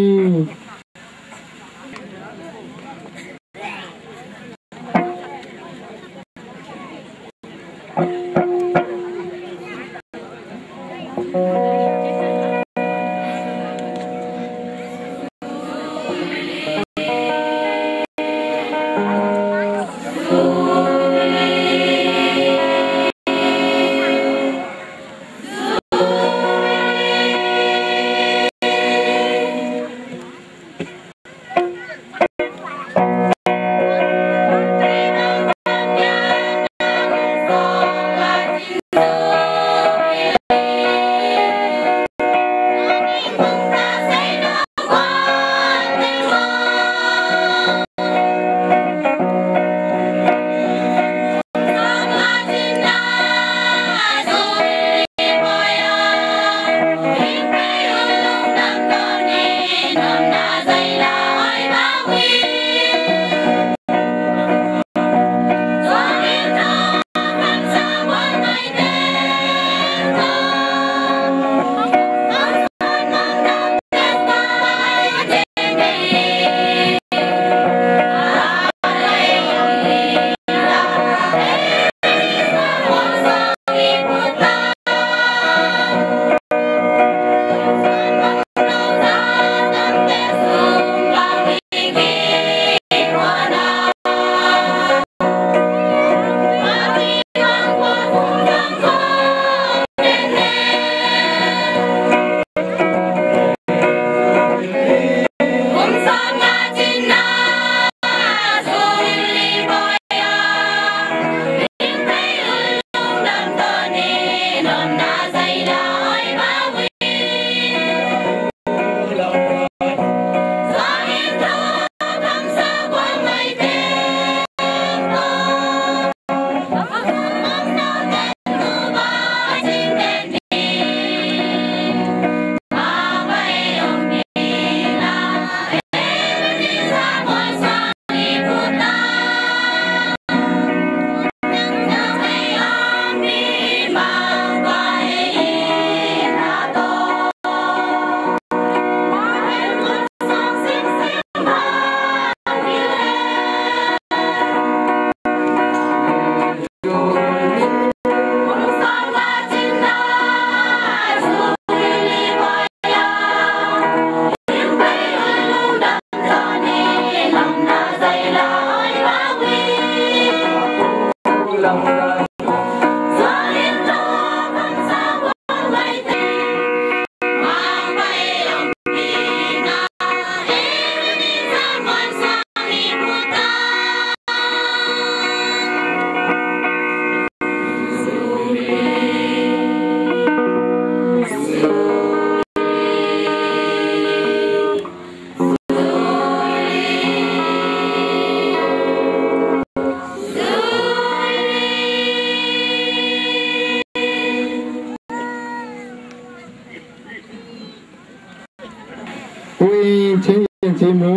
si mu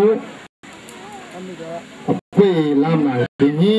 a pui lam nai ding hi.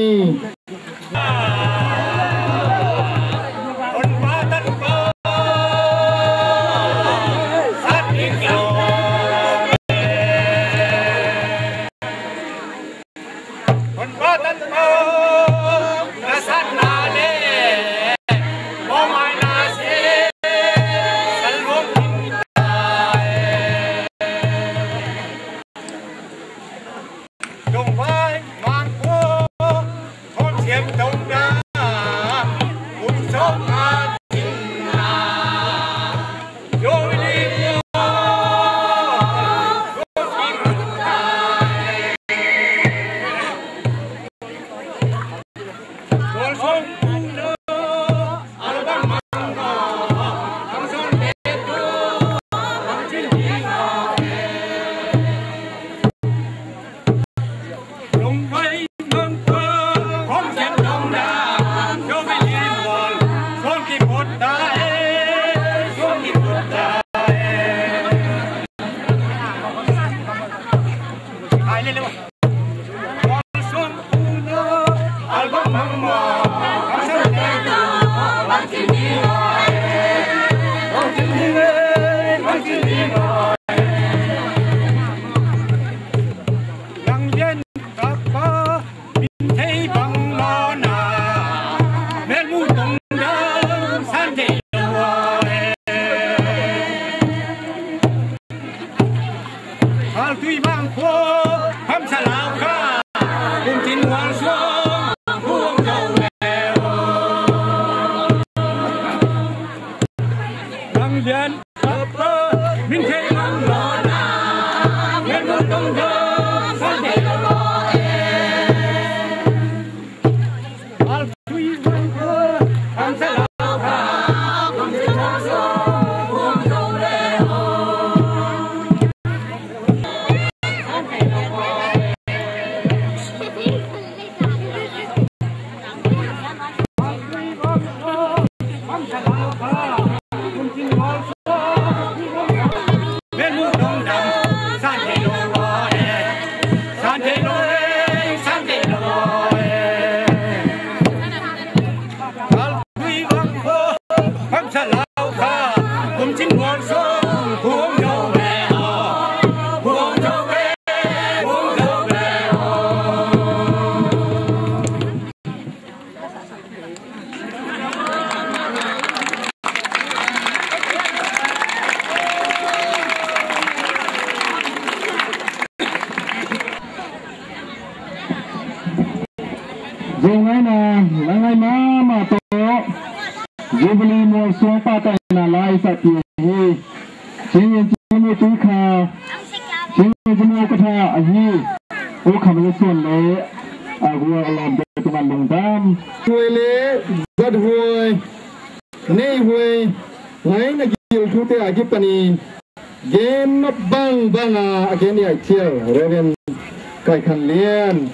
Zong ngaina, la ngai mahmah tawh Jubilee mualsuang pahtaina la i sahpih hi. Cingin cimu tui kha, cingin cimu ka tha ahi. U kham le suan le a gua a lawmte tungah lungdam. Huai le zat huai, nei huai, ngaina gil thute a kipanin gen mah bangbang a a gen i aithial Reverend Kai Khan Lian,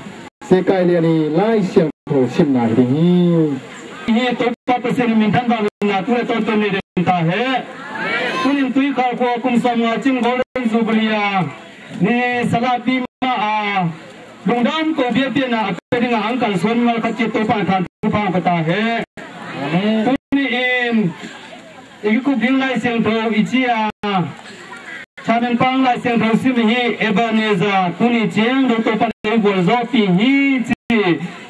Sia Kai Lian i Lai Siangtho simna hi ding hi. Hi Topa Pasian in minthan vangliatna tu le tawntung nei den ta hen. Tunin Tuikhal khua kum sawmnga cing Golden Jubilee a ni salapi mah a lungdam ko biakpiakna a pia dingah ang kalsuan malkhat ciat Topa in thanthu pha ka ta hen. Amen. Tuni in i kikup ding Lai Siangtho i ci a, Chairman pang Lai Siangtho sim hi Ebenezer, tuni ciang dong Topa in ei gualzawhpih hi ci.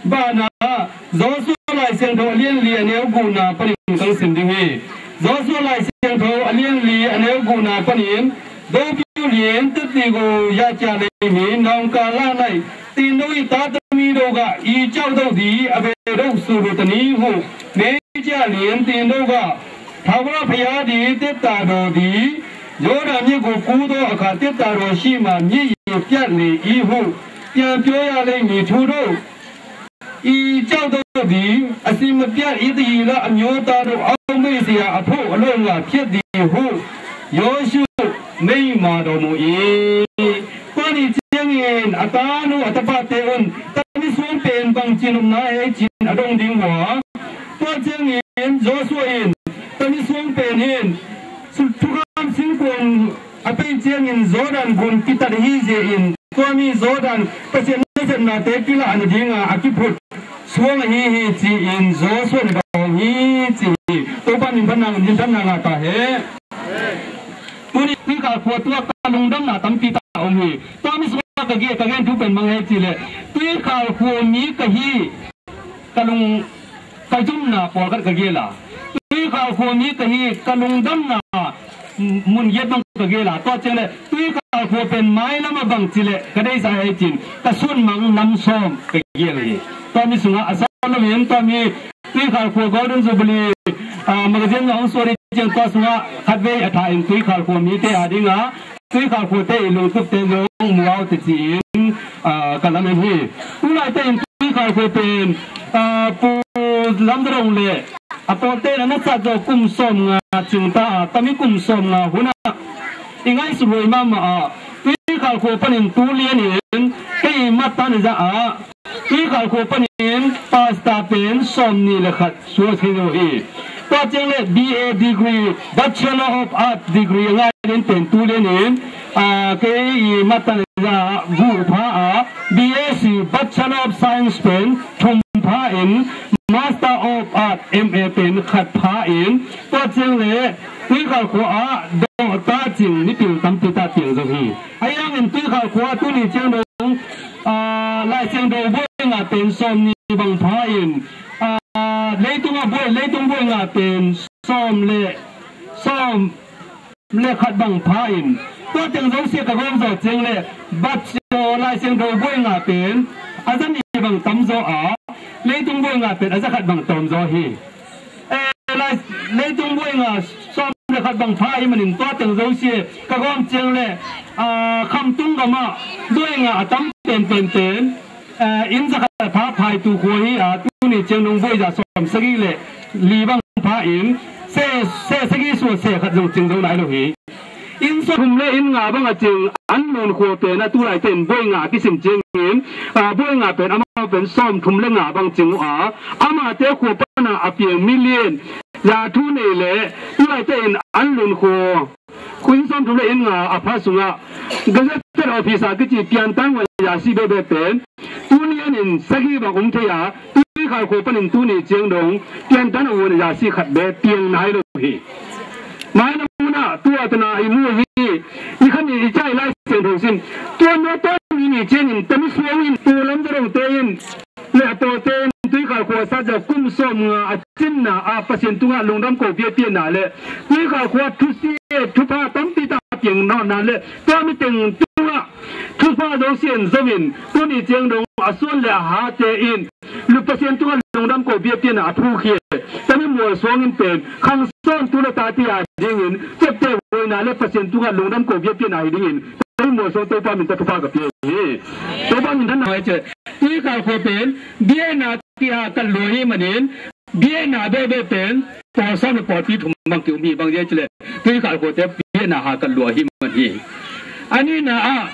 Banah Joshua Lai Siangtho a lian li a neu gukna panin kang sim ding hi. Joshua Lai Siangtho a lian li a neu gukna panin, dopyu lian teti gu ya kya lei mi nong ka la nai, tin do i ta ta mi do ga i chau do di a ve do su do ta ni hu. Me kya lian tin do ga, thawa phaya di teta do di, Jordan mi gu ku do a kha teta do shi ma mi i pyat le i hu. Pyat pyo ya lei mi thu do. I chau do di, a si ma pyat i ti la a myo ta do au mei sia a pho a lo nga pyat di hu. Yoshu mei ma do mu i. Tua ni ciangin a tanu a tapate un, tami suang pen bang cin om na hei cin a dong ding ua. Tua ciangin Joshua in, tami suang pen in, su-, thukham singkuang a pen ciangin Jordan gun kitat hi zia in, tua mi Jordan Pasian nasepnate kilahna dinga a kiphut suang ahi hi ci-in Joshua in va hong hi ci hi. Topa min phatna, min phatna ngah ta hen. Tuni Tuikhal khua tungah ka lungdamna tampi tak a om hi. Tua mi sungah ka gen, ka gen thu pen bang hiam cih leh, Tuikhal khua mi ka hi, ka lung, ka zumna pawlkhat ka gel a, Tuikhal khua mi ka hi, ka lungdamna mun giat bang ka gel a, tua ciang leh Tuikhal khua pen mailam ah bang ci leh ka deihsak hi ci-in ka sunmang nam sawm ka gel hi. Tua mi sungah a sawt loin tua mi Tuikhal khua Golden Jubilee, ah, magazine ah hong suah hi ciang tua sungah khatvei a tha in Tuikhal khua mite a dingah Tuikhal khuate i lungtupte zong mu au te ci-in, ah, ka lamen hi. Tulaite in Tuikhal khua pen, ah, Pu Lam Za Dong le a pawlte'n a na sat zawh kum sawmnga cing ta a, tami kum sawmnga hun ah i ngaihsut huai mahmah a, Tuikhal khua panin tu lianin kei mat tan i zah a, Tuikhal khua panin pastor pen sawmnih le khat suak hi zo hi. Tua ciang leh B A degree, Bachelor of Arts degree a ngai den pen tu lianin, ah, kei i mat tan i zah a, guh pha a, B S C, Bachelor of Science pen thum pha in, Master of Arts, M A pen khat pha in, tua ciang leh Tuikhal khua ah dawh ta cing mipil tampi tak piang zo hi. Ahi hangin Tuikhal khua tuni ciang dong, ah, Lai Siangtho buai ngah pen sawmnih bang pha in, ah, leitung ah buai, leitung buai ngah pen sawm le, sawm le khat bang pha in, tua teng zosia ka gawm zawh ciang leh, Bachelor Lai Siangtho buai ngah pen a za nih bang tam zaw a, leitung buai ngah pen a za khat bang tawm zaw hi. Eh, lai, leitung buai ngah sawm le khat bang pha ahih manin tua teng zosia ka gawm ciang leh, ah, khamtung gam ah buai ngah a tam penpen pen, eh, inn za khat pha phaitu khua hi a, tuni ciang dong buai za sawm sagih le li bang pha in, se, se sagih sua se khat zong cing zo nai lo hi. Inn sawm thum le inn nga bang a cing An Lun khua pen a tulaite in buai ngah a kisim ciangin, ah, buai ngah pen amau pen sawm thum le nga bang cing uh a, amate khua pan a a piang million za thu nei leh tulaite in An Lun khua, khua inn sawm thum le inn nga a pha sungah gazetted officer kici piantan guan za si bebe pen tuni an in sagih bang om thei a, Tuikhal khua panin tuni ciang dong piantan a guan za si khat be piang nai lo hi. Mailam hun ah tua tana i mu hi. I khan i cai Lai Siangtho sim, tua na tua ni ni ciangin tami suau in Pu Lam Za Dongte in le a pawlte'n Tuikhal khua sat zawh kum sawmnga a cinna ah Pasian tungah lungdam ko piapianna le Tuikhal khua thusia thupha tampi tak piang nawtna le tua mi teng tungah thupha zosian zomin tuni ciang dong a suan le a hate in lu Pasian tungah lungdam ko piapianna a phukhiat tami mual suangin pen khang sawn tu le ta ti a dingin ciapteh huaina le Pasian tungah lungdam ko piapianna hi dingin tami mual suang Topa min tawh thupha ka pia hi. Topa min thanna ngai ceh. Tuikhal khua pen biakna kiha kat lua hi manin biakna bebe pen pawlsawm le pawlpi thum bang ki um hi. Bang zia cih leh Tuikhal khuate biakna ha kat lua hi man hi. A nihna ah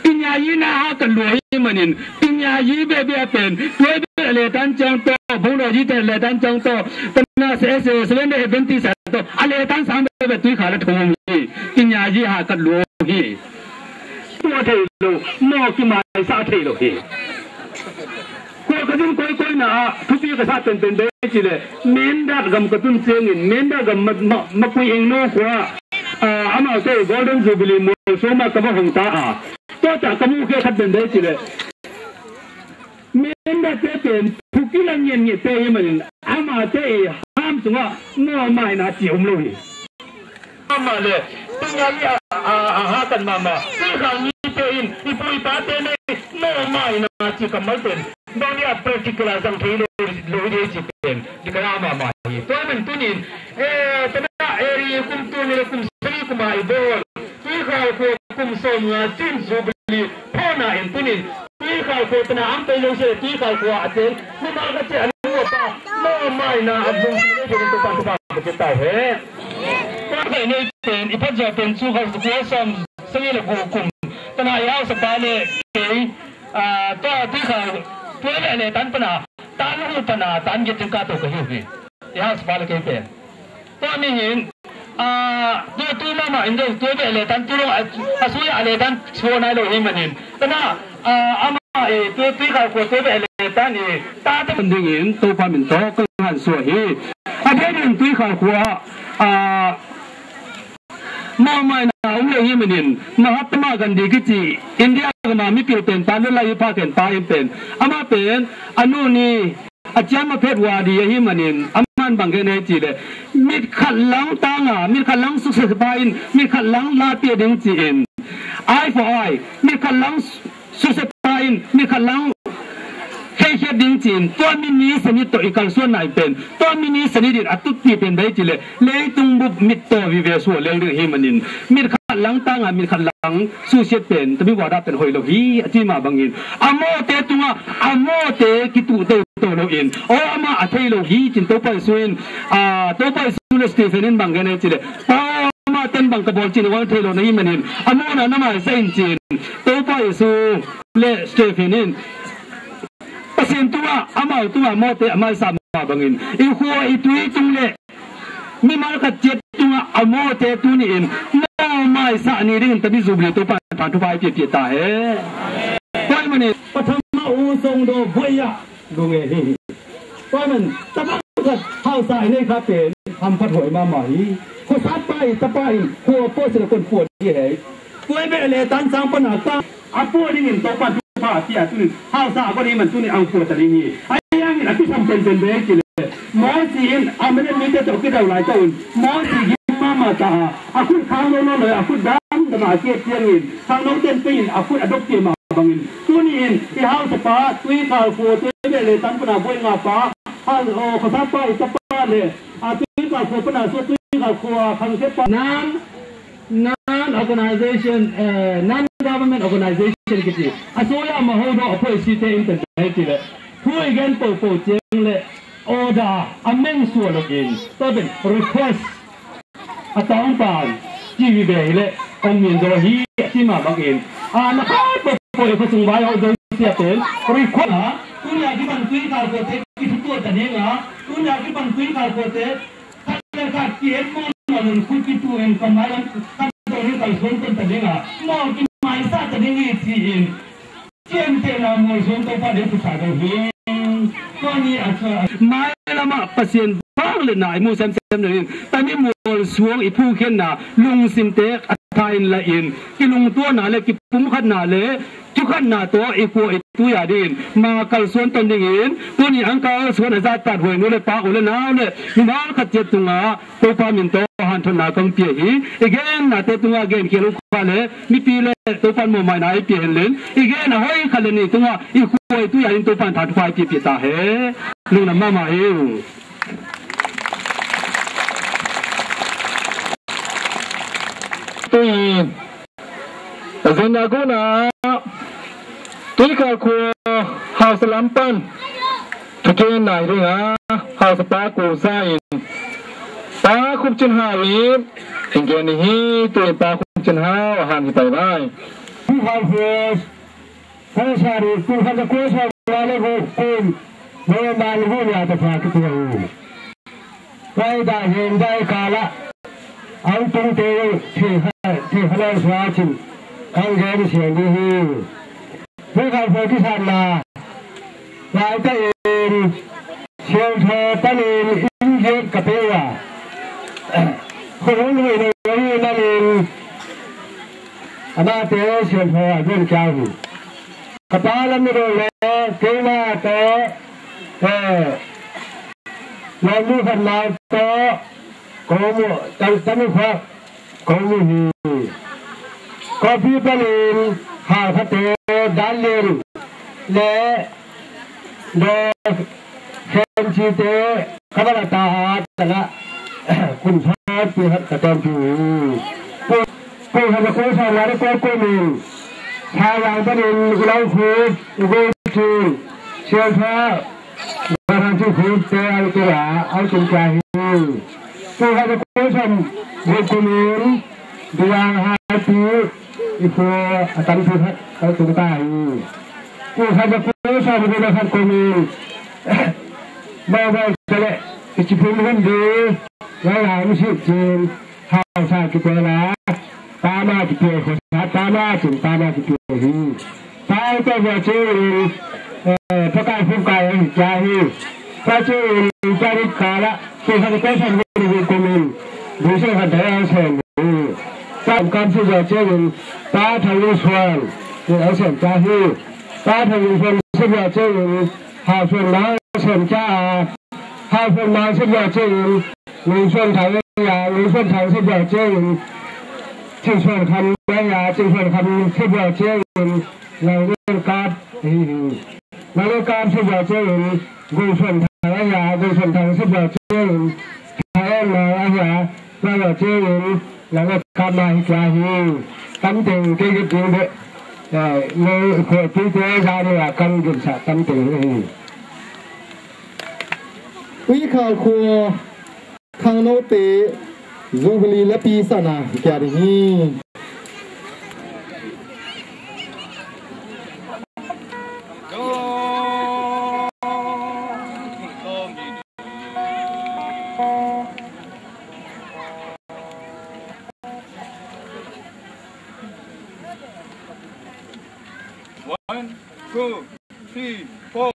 pinyayi na ha kat lua hi manin pinyayi bebe a pen tuai bel a letan ciang tawh bungdaw yi te a letan ciang tawh tana se se Seventh Day Adventist a tawh a letan sang bebe Tuikhal a thum hi. Pinyayi ha kat lua hi. Tua thei lo, maw kimaisa thei lo hi. Khua ka zin koikoina ah thupi ka sa penpen bei cih leh Mindat gam ka tun ciangin Mindat gam ma, ma, Makui Ingnu khua, ah, amaute Golden Jubilee mual suam ah ka va hong ta a, tua ta ka mukhia khat pen bei cih leh Mindatte pen thu kila ngiatngiatte hi manin amaute i ham sungah mawhmaina ci om lo hi. Mahmah le, tung a i a, a, a hakan mahmah. Tuikhal mite in i pu i pate nei mawhmaina ci kammal pen bang ni a practical a zang thei lo, lo hi dei ci pen dikana mahmah hi. Tua man tunin, eh, tana eri kum tul ni le kum sari kum a i bawl Tuikhal khua kum sawmnga cin Jubilee phawna in tunin Tuikhal khua tana am pei lo se Tuikhal khua a ten mama ka ce a lu a pa mawhmaina a lung si le ding tu pan tu pa ka ce ta he. Tua khai nei pen i phat zaw pen cu khal khua sawm sawm le gu kum tana i hausa pa le kei, ah, tua Tuikhal tua le le tan pana tan hu pana tan get jeng ka to ka hiu hi. I hausa pa le kei pen tua mi hin Ah, tu, tu mahmah in deuh, tu beh le tan, tu dong a, a sui a le tan suah nai lo hi manin. Tana, ah, amah i tu, tu i kal khua tu beh le tan i ta te dingin Topa min tawh ka ngan suah hi. A dia ding tu i kal khua, ah, mahmah in a um le hi manin, Mahatma Gandhi kici India gama mipil pen pa le lai pa ken pa in pen. Amah pen, a nu ni, a ciam a phet wadi ahi manin, aman bang gen ei ci le, mit khat lang tanga, mit khat lang sukse pa in, mit khat lang la pia ding ci in. Eye for eye, mit khat lang sukse pa in, mit khat lang theikhiat ding ci in. Tua mi ni sanit tawh i kalsuan nai pen, tua mi ni sanit in a tutpi pen bei ci le, leitung bup mit tawh vive suah lel ding hi manin, mit khat lang tanga, mit khat lang susiat pen, tabi wada pen hoih lo hi, a ci mah bangin. A mawte tungah, a mawte kituh toto lo in. Aw, amah a thei lo hi, cin Topa Jesu in, ah, Topa Jesu le Stephen in bang gen ei ci le. Pa, amah ten bang ka bawl cin, a thei lo na hi manin. A mawna na maisa in cin. Topa Jesu le Stephen in. Pasian tungah, amau tungah, mawte a maisa mah bangin. I khua, i tui tung le. Mimal khat ciat tungah a mawte tuni in maw maisa ni dingin tabi Jubilee Topa in thupha i piapia ta hen. Tua ahih manin Pathama U Song Do Buaya lunge hi hi. Tua ahih manin tabang khat hausa i nei kha pen hamphat huai mahmah hi. Khuasat pa i tapa in khua puah sila kon puah ding hi. Tua i beh le tan sang pana ka a puah dingin Topa thupha a pia tunin hausa a kon hi man tunin ang puah ta ding hi. Ahi hangin a kisam penpen ve hi ci le. Mosi in a mene mite tawh kidau lai tawh un Mosi gim mahmah ta a, a khut khangno nawn lo a, khut damdam a kiat ciangin khangno ten pei in a khut a dok kei mah bangin tuni in i hausa pa tui kal khua tui beh le tan pana buai nga pa, hau, aw, khuasat pa i tapa le a tui kal khua pana suah tui kal khua khangkhiat pa nan non-organization, eh, non-government organization kiti. A sui a maho dawh a phuaisite in pen pen ti le. Thu i gen popo ciang le order a meng suah lo in. Tua pen request a tawng pan. Ti hi ve hi le. Ong min zaw hi a ti mah bangin. A na khat popo i khua sung vai ho zaw sia pen. Request a. Tunia kibang tui kal khua te. Kitutua ta ding a. Tunia kibang tui kal khua te. Khat le khat ki-et mawh mawh in khut kitu in kamai lam khat tawh in kalsuan ton ta ding a, mawh kimaisah ta ding hi ci-in ciamtehna mualsuan Topa deih khusa deuh hi. Tua ni a cua mailamah Pasian vang le na i mu semsem deuh in tani mualsuang i phukhiatna lungsimte a tha in la in kilungtuahna le kipumkhatna le thukhatna tawh i khua i tui a dingin ma kalsuan ton dingin tuni ang kalsuan a zatpat huai nu le pa u le nau le mimal khat ciat tungah Topa min tawh hanthotna kong pia hi. I gennate tungah genkhial uh kha le mipi le Topa in mawhmaina i pia hen len i gen a hoi khat le nih tungah i khua i tui a ding Topa in tha thupha i piapia ta he. Lungdam mahmah hi. Tui Zin a gunah tuikal khua hausa lam pan thuken nai ding a hausa pa kusa in Pa Khum Cin Hau in in gen hi. Tuin Pa Khum Cin Hau a han hi pai vai. Tuikal khua hausa ri kum khat za kua sawm nga le guk kum November ni guk ni a tafa kituah hi. Tua i dah gen dah i kal ah ang tungte thei kha, thei kha lo suak cin kang gen siang ding hi. Tuikal khua kisatna laitakin siangtho panin inn giat ka pe uh a, khuahun huih lo ahi manin amahte siangtho a gen kiau hi. Ka pa lam na dong le keimah tawh, eh, lawmnu khat nau tawh ko mu, tan, tan uh kha ko mu hi. Kawpi panin Halkhate, Danlian le Daw Khencite ka va la ta a, tana kum thawt pi khat ka tawm pi hi. Kum, kum khat ka ko sa la le ko ko min Thailand panin u Lau Khu, u Go Cin, Siangtho Barang Cin Khun te a le kira a le kum kya hi. Kum khat ka ko sa le kum in Duyang Haipi i khua a tampi khat a le kum ta hi. Kum khat ka ko sa le kum khat kum in Mawbawl Cale i ci phun hun di lai lai mi si cin. hausa kipia la, tama kipia, khuasa tama cin tama kipia hi. Pai tua zia cin, eh, pakai phungkai ahi kia hi. Tua cin, tua ni kala, tua khan koi san ni kumin, dusa khan thai ang sen hi. Tua kam si zia cin, ta thang ni suan, ni ang sen kia hi. Ta thang ni suan si zia cin, hau suan ma ang sen kia a. Hau suan ma si zia cin, Ngui Suan Thang a ya, Ngui Suan Thang si zia cin, Cing Suan Kham a ya, Cing Suan Kham si zia cin, Nau Ngen Kap hi hi. Nau Ngen Kap si zia cin, Ngui Suan Thang a ya, Ngui Suan Thang si zia cin, Thang Nau a ya, Nau zia cin, Nau Ngen Kap ma hi kia hi. Tam teng kei kei ding de. Ya, no, ko ti te za ni a kan gin sa tam teng hi. Ui Khal khua khangnote Jubilee lapi sana kia ding hi. One, two, three, four.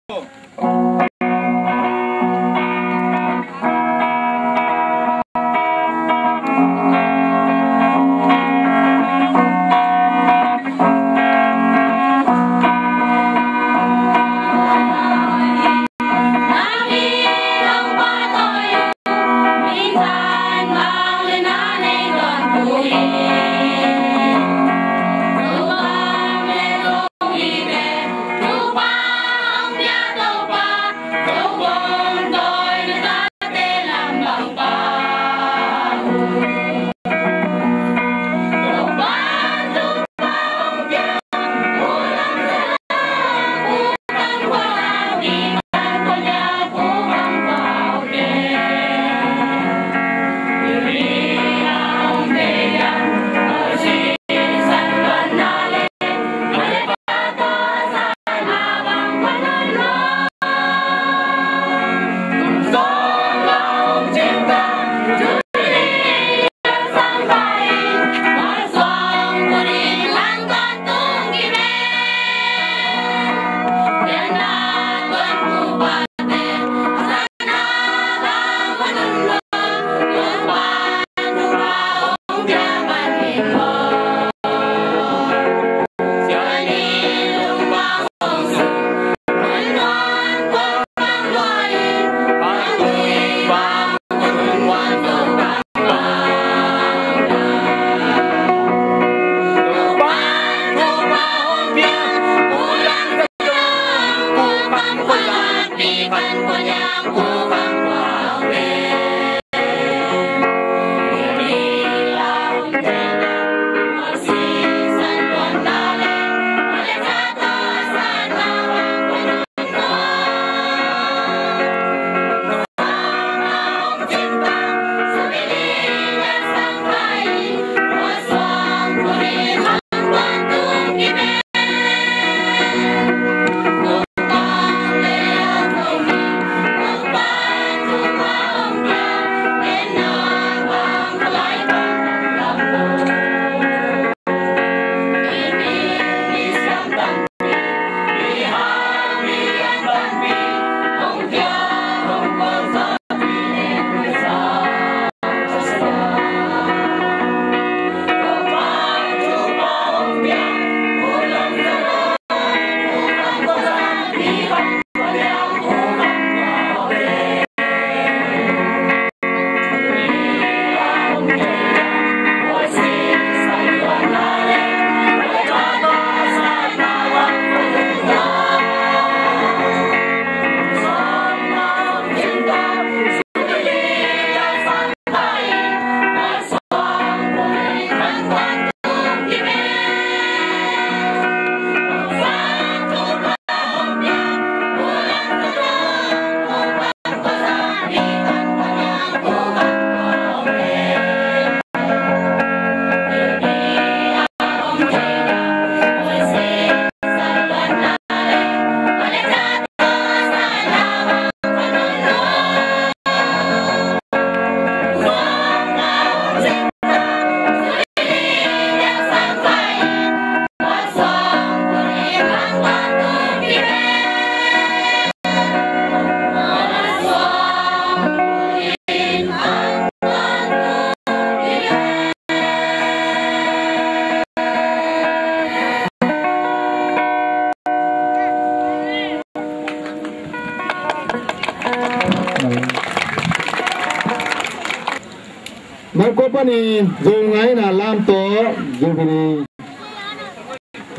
Nai ko panin Zo ngaina lam tawh Jubilee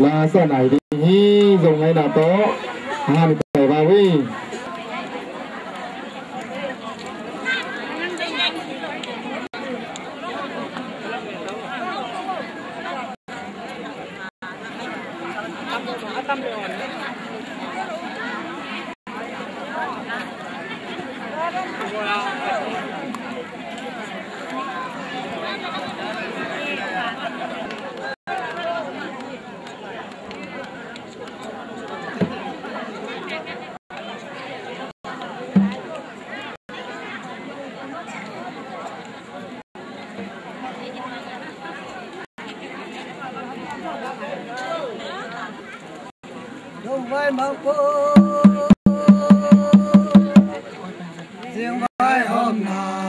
la sa nai ding hi. Zo ngaina tawh a han pai va ui. Dong vai mang po, zing vai hom na.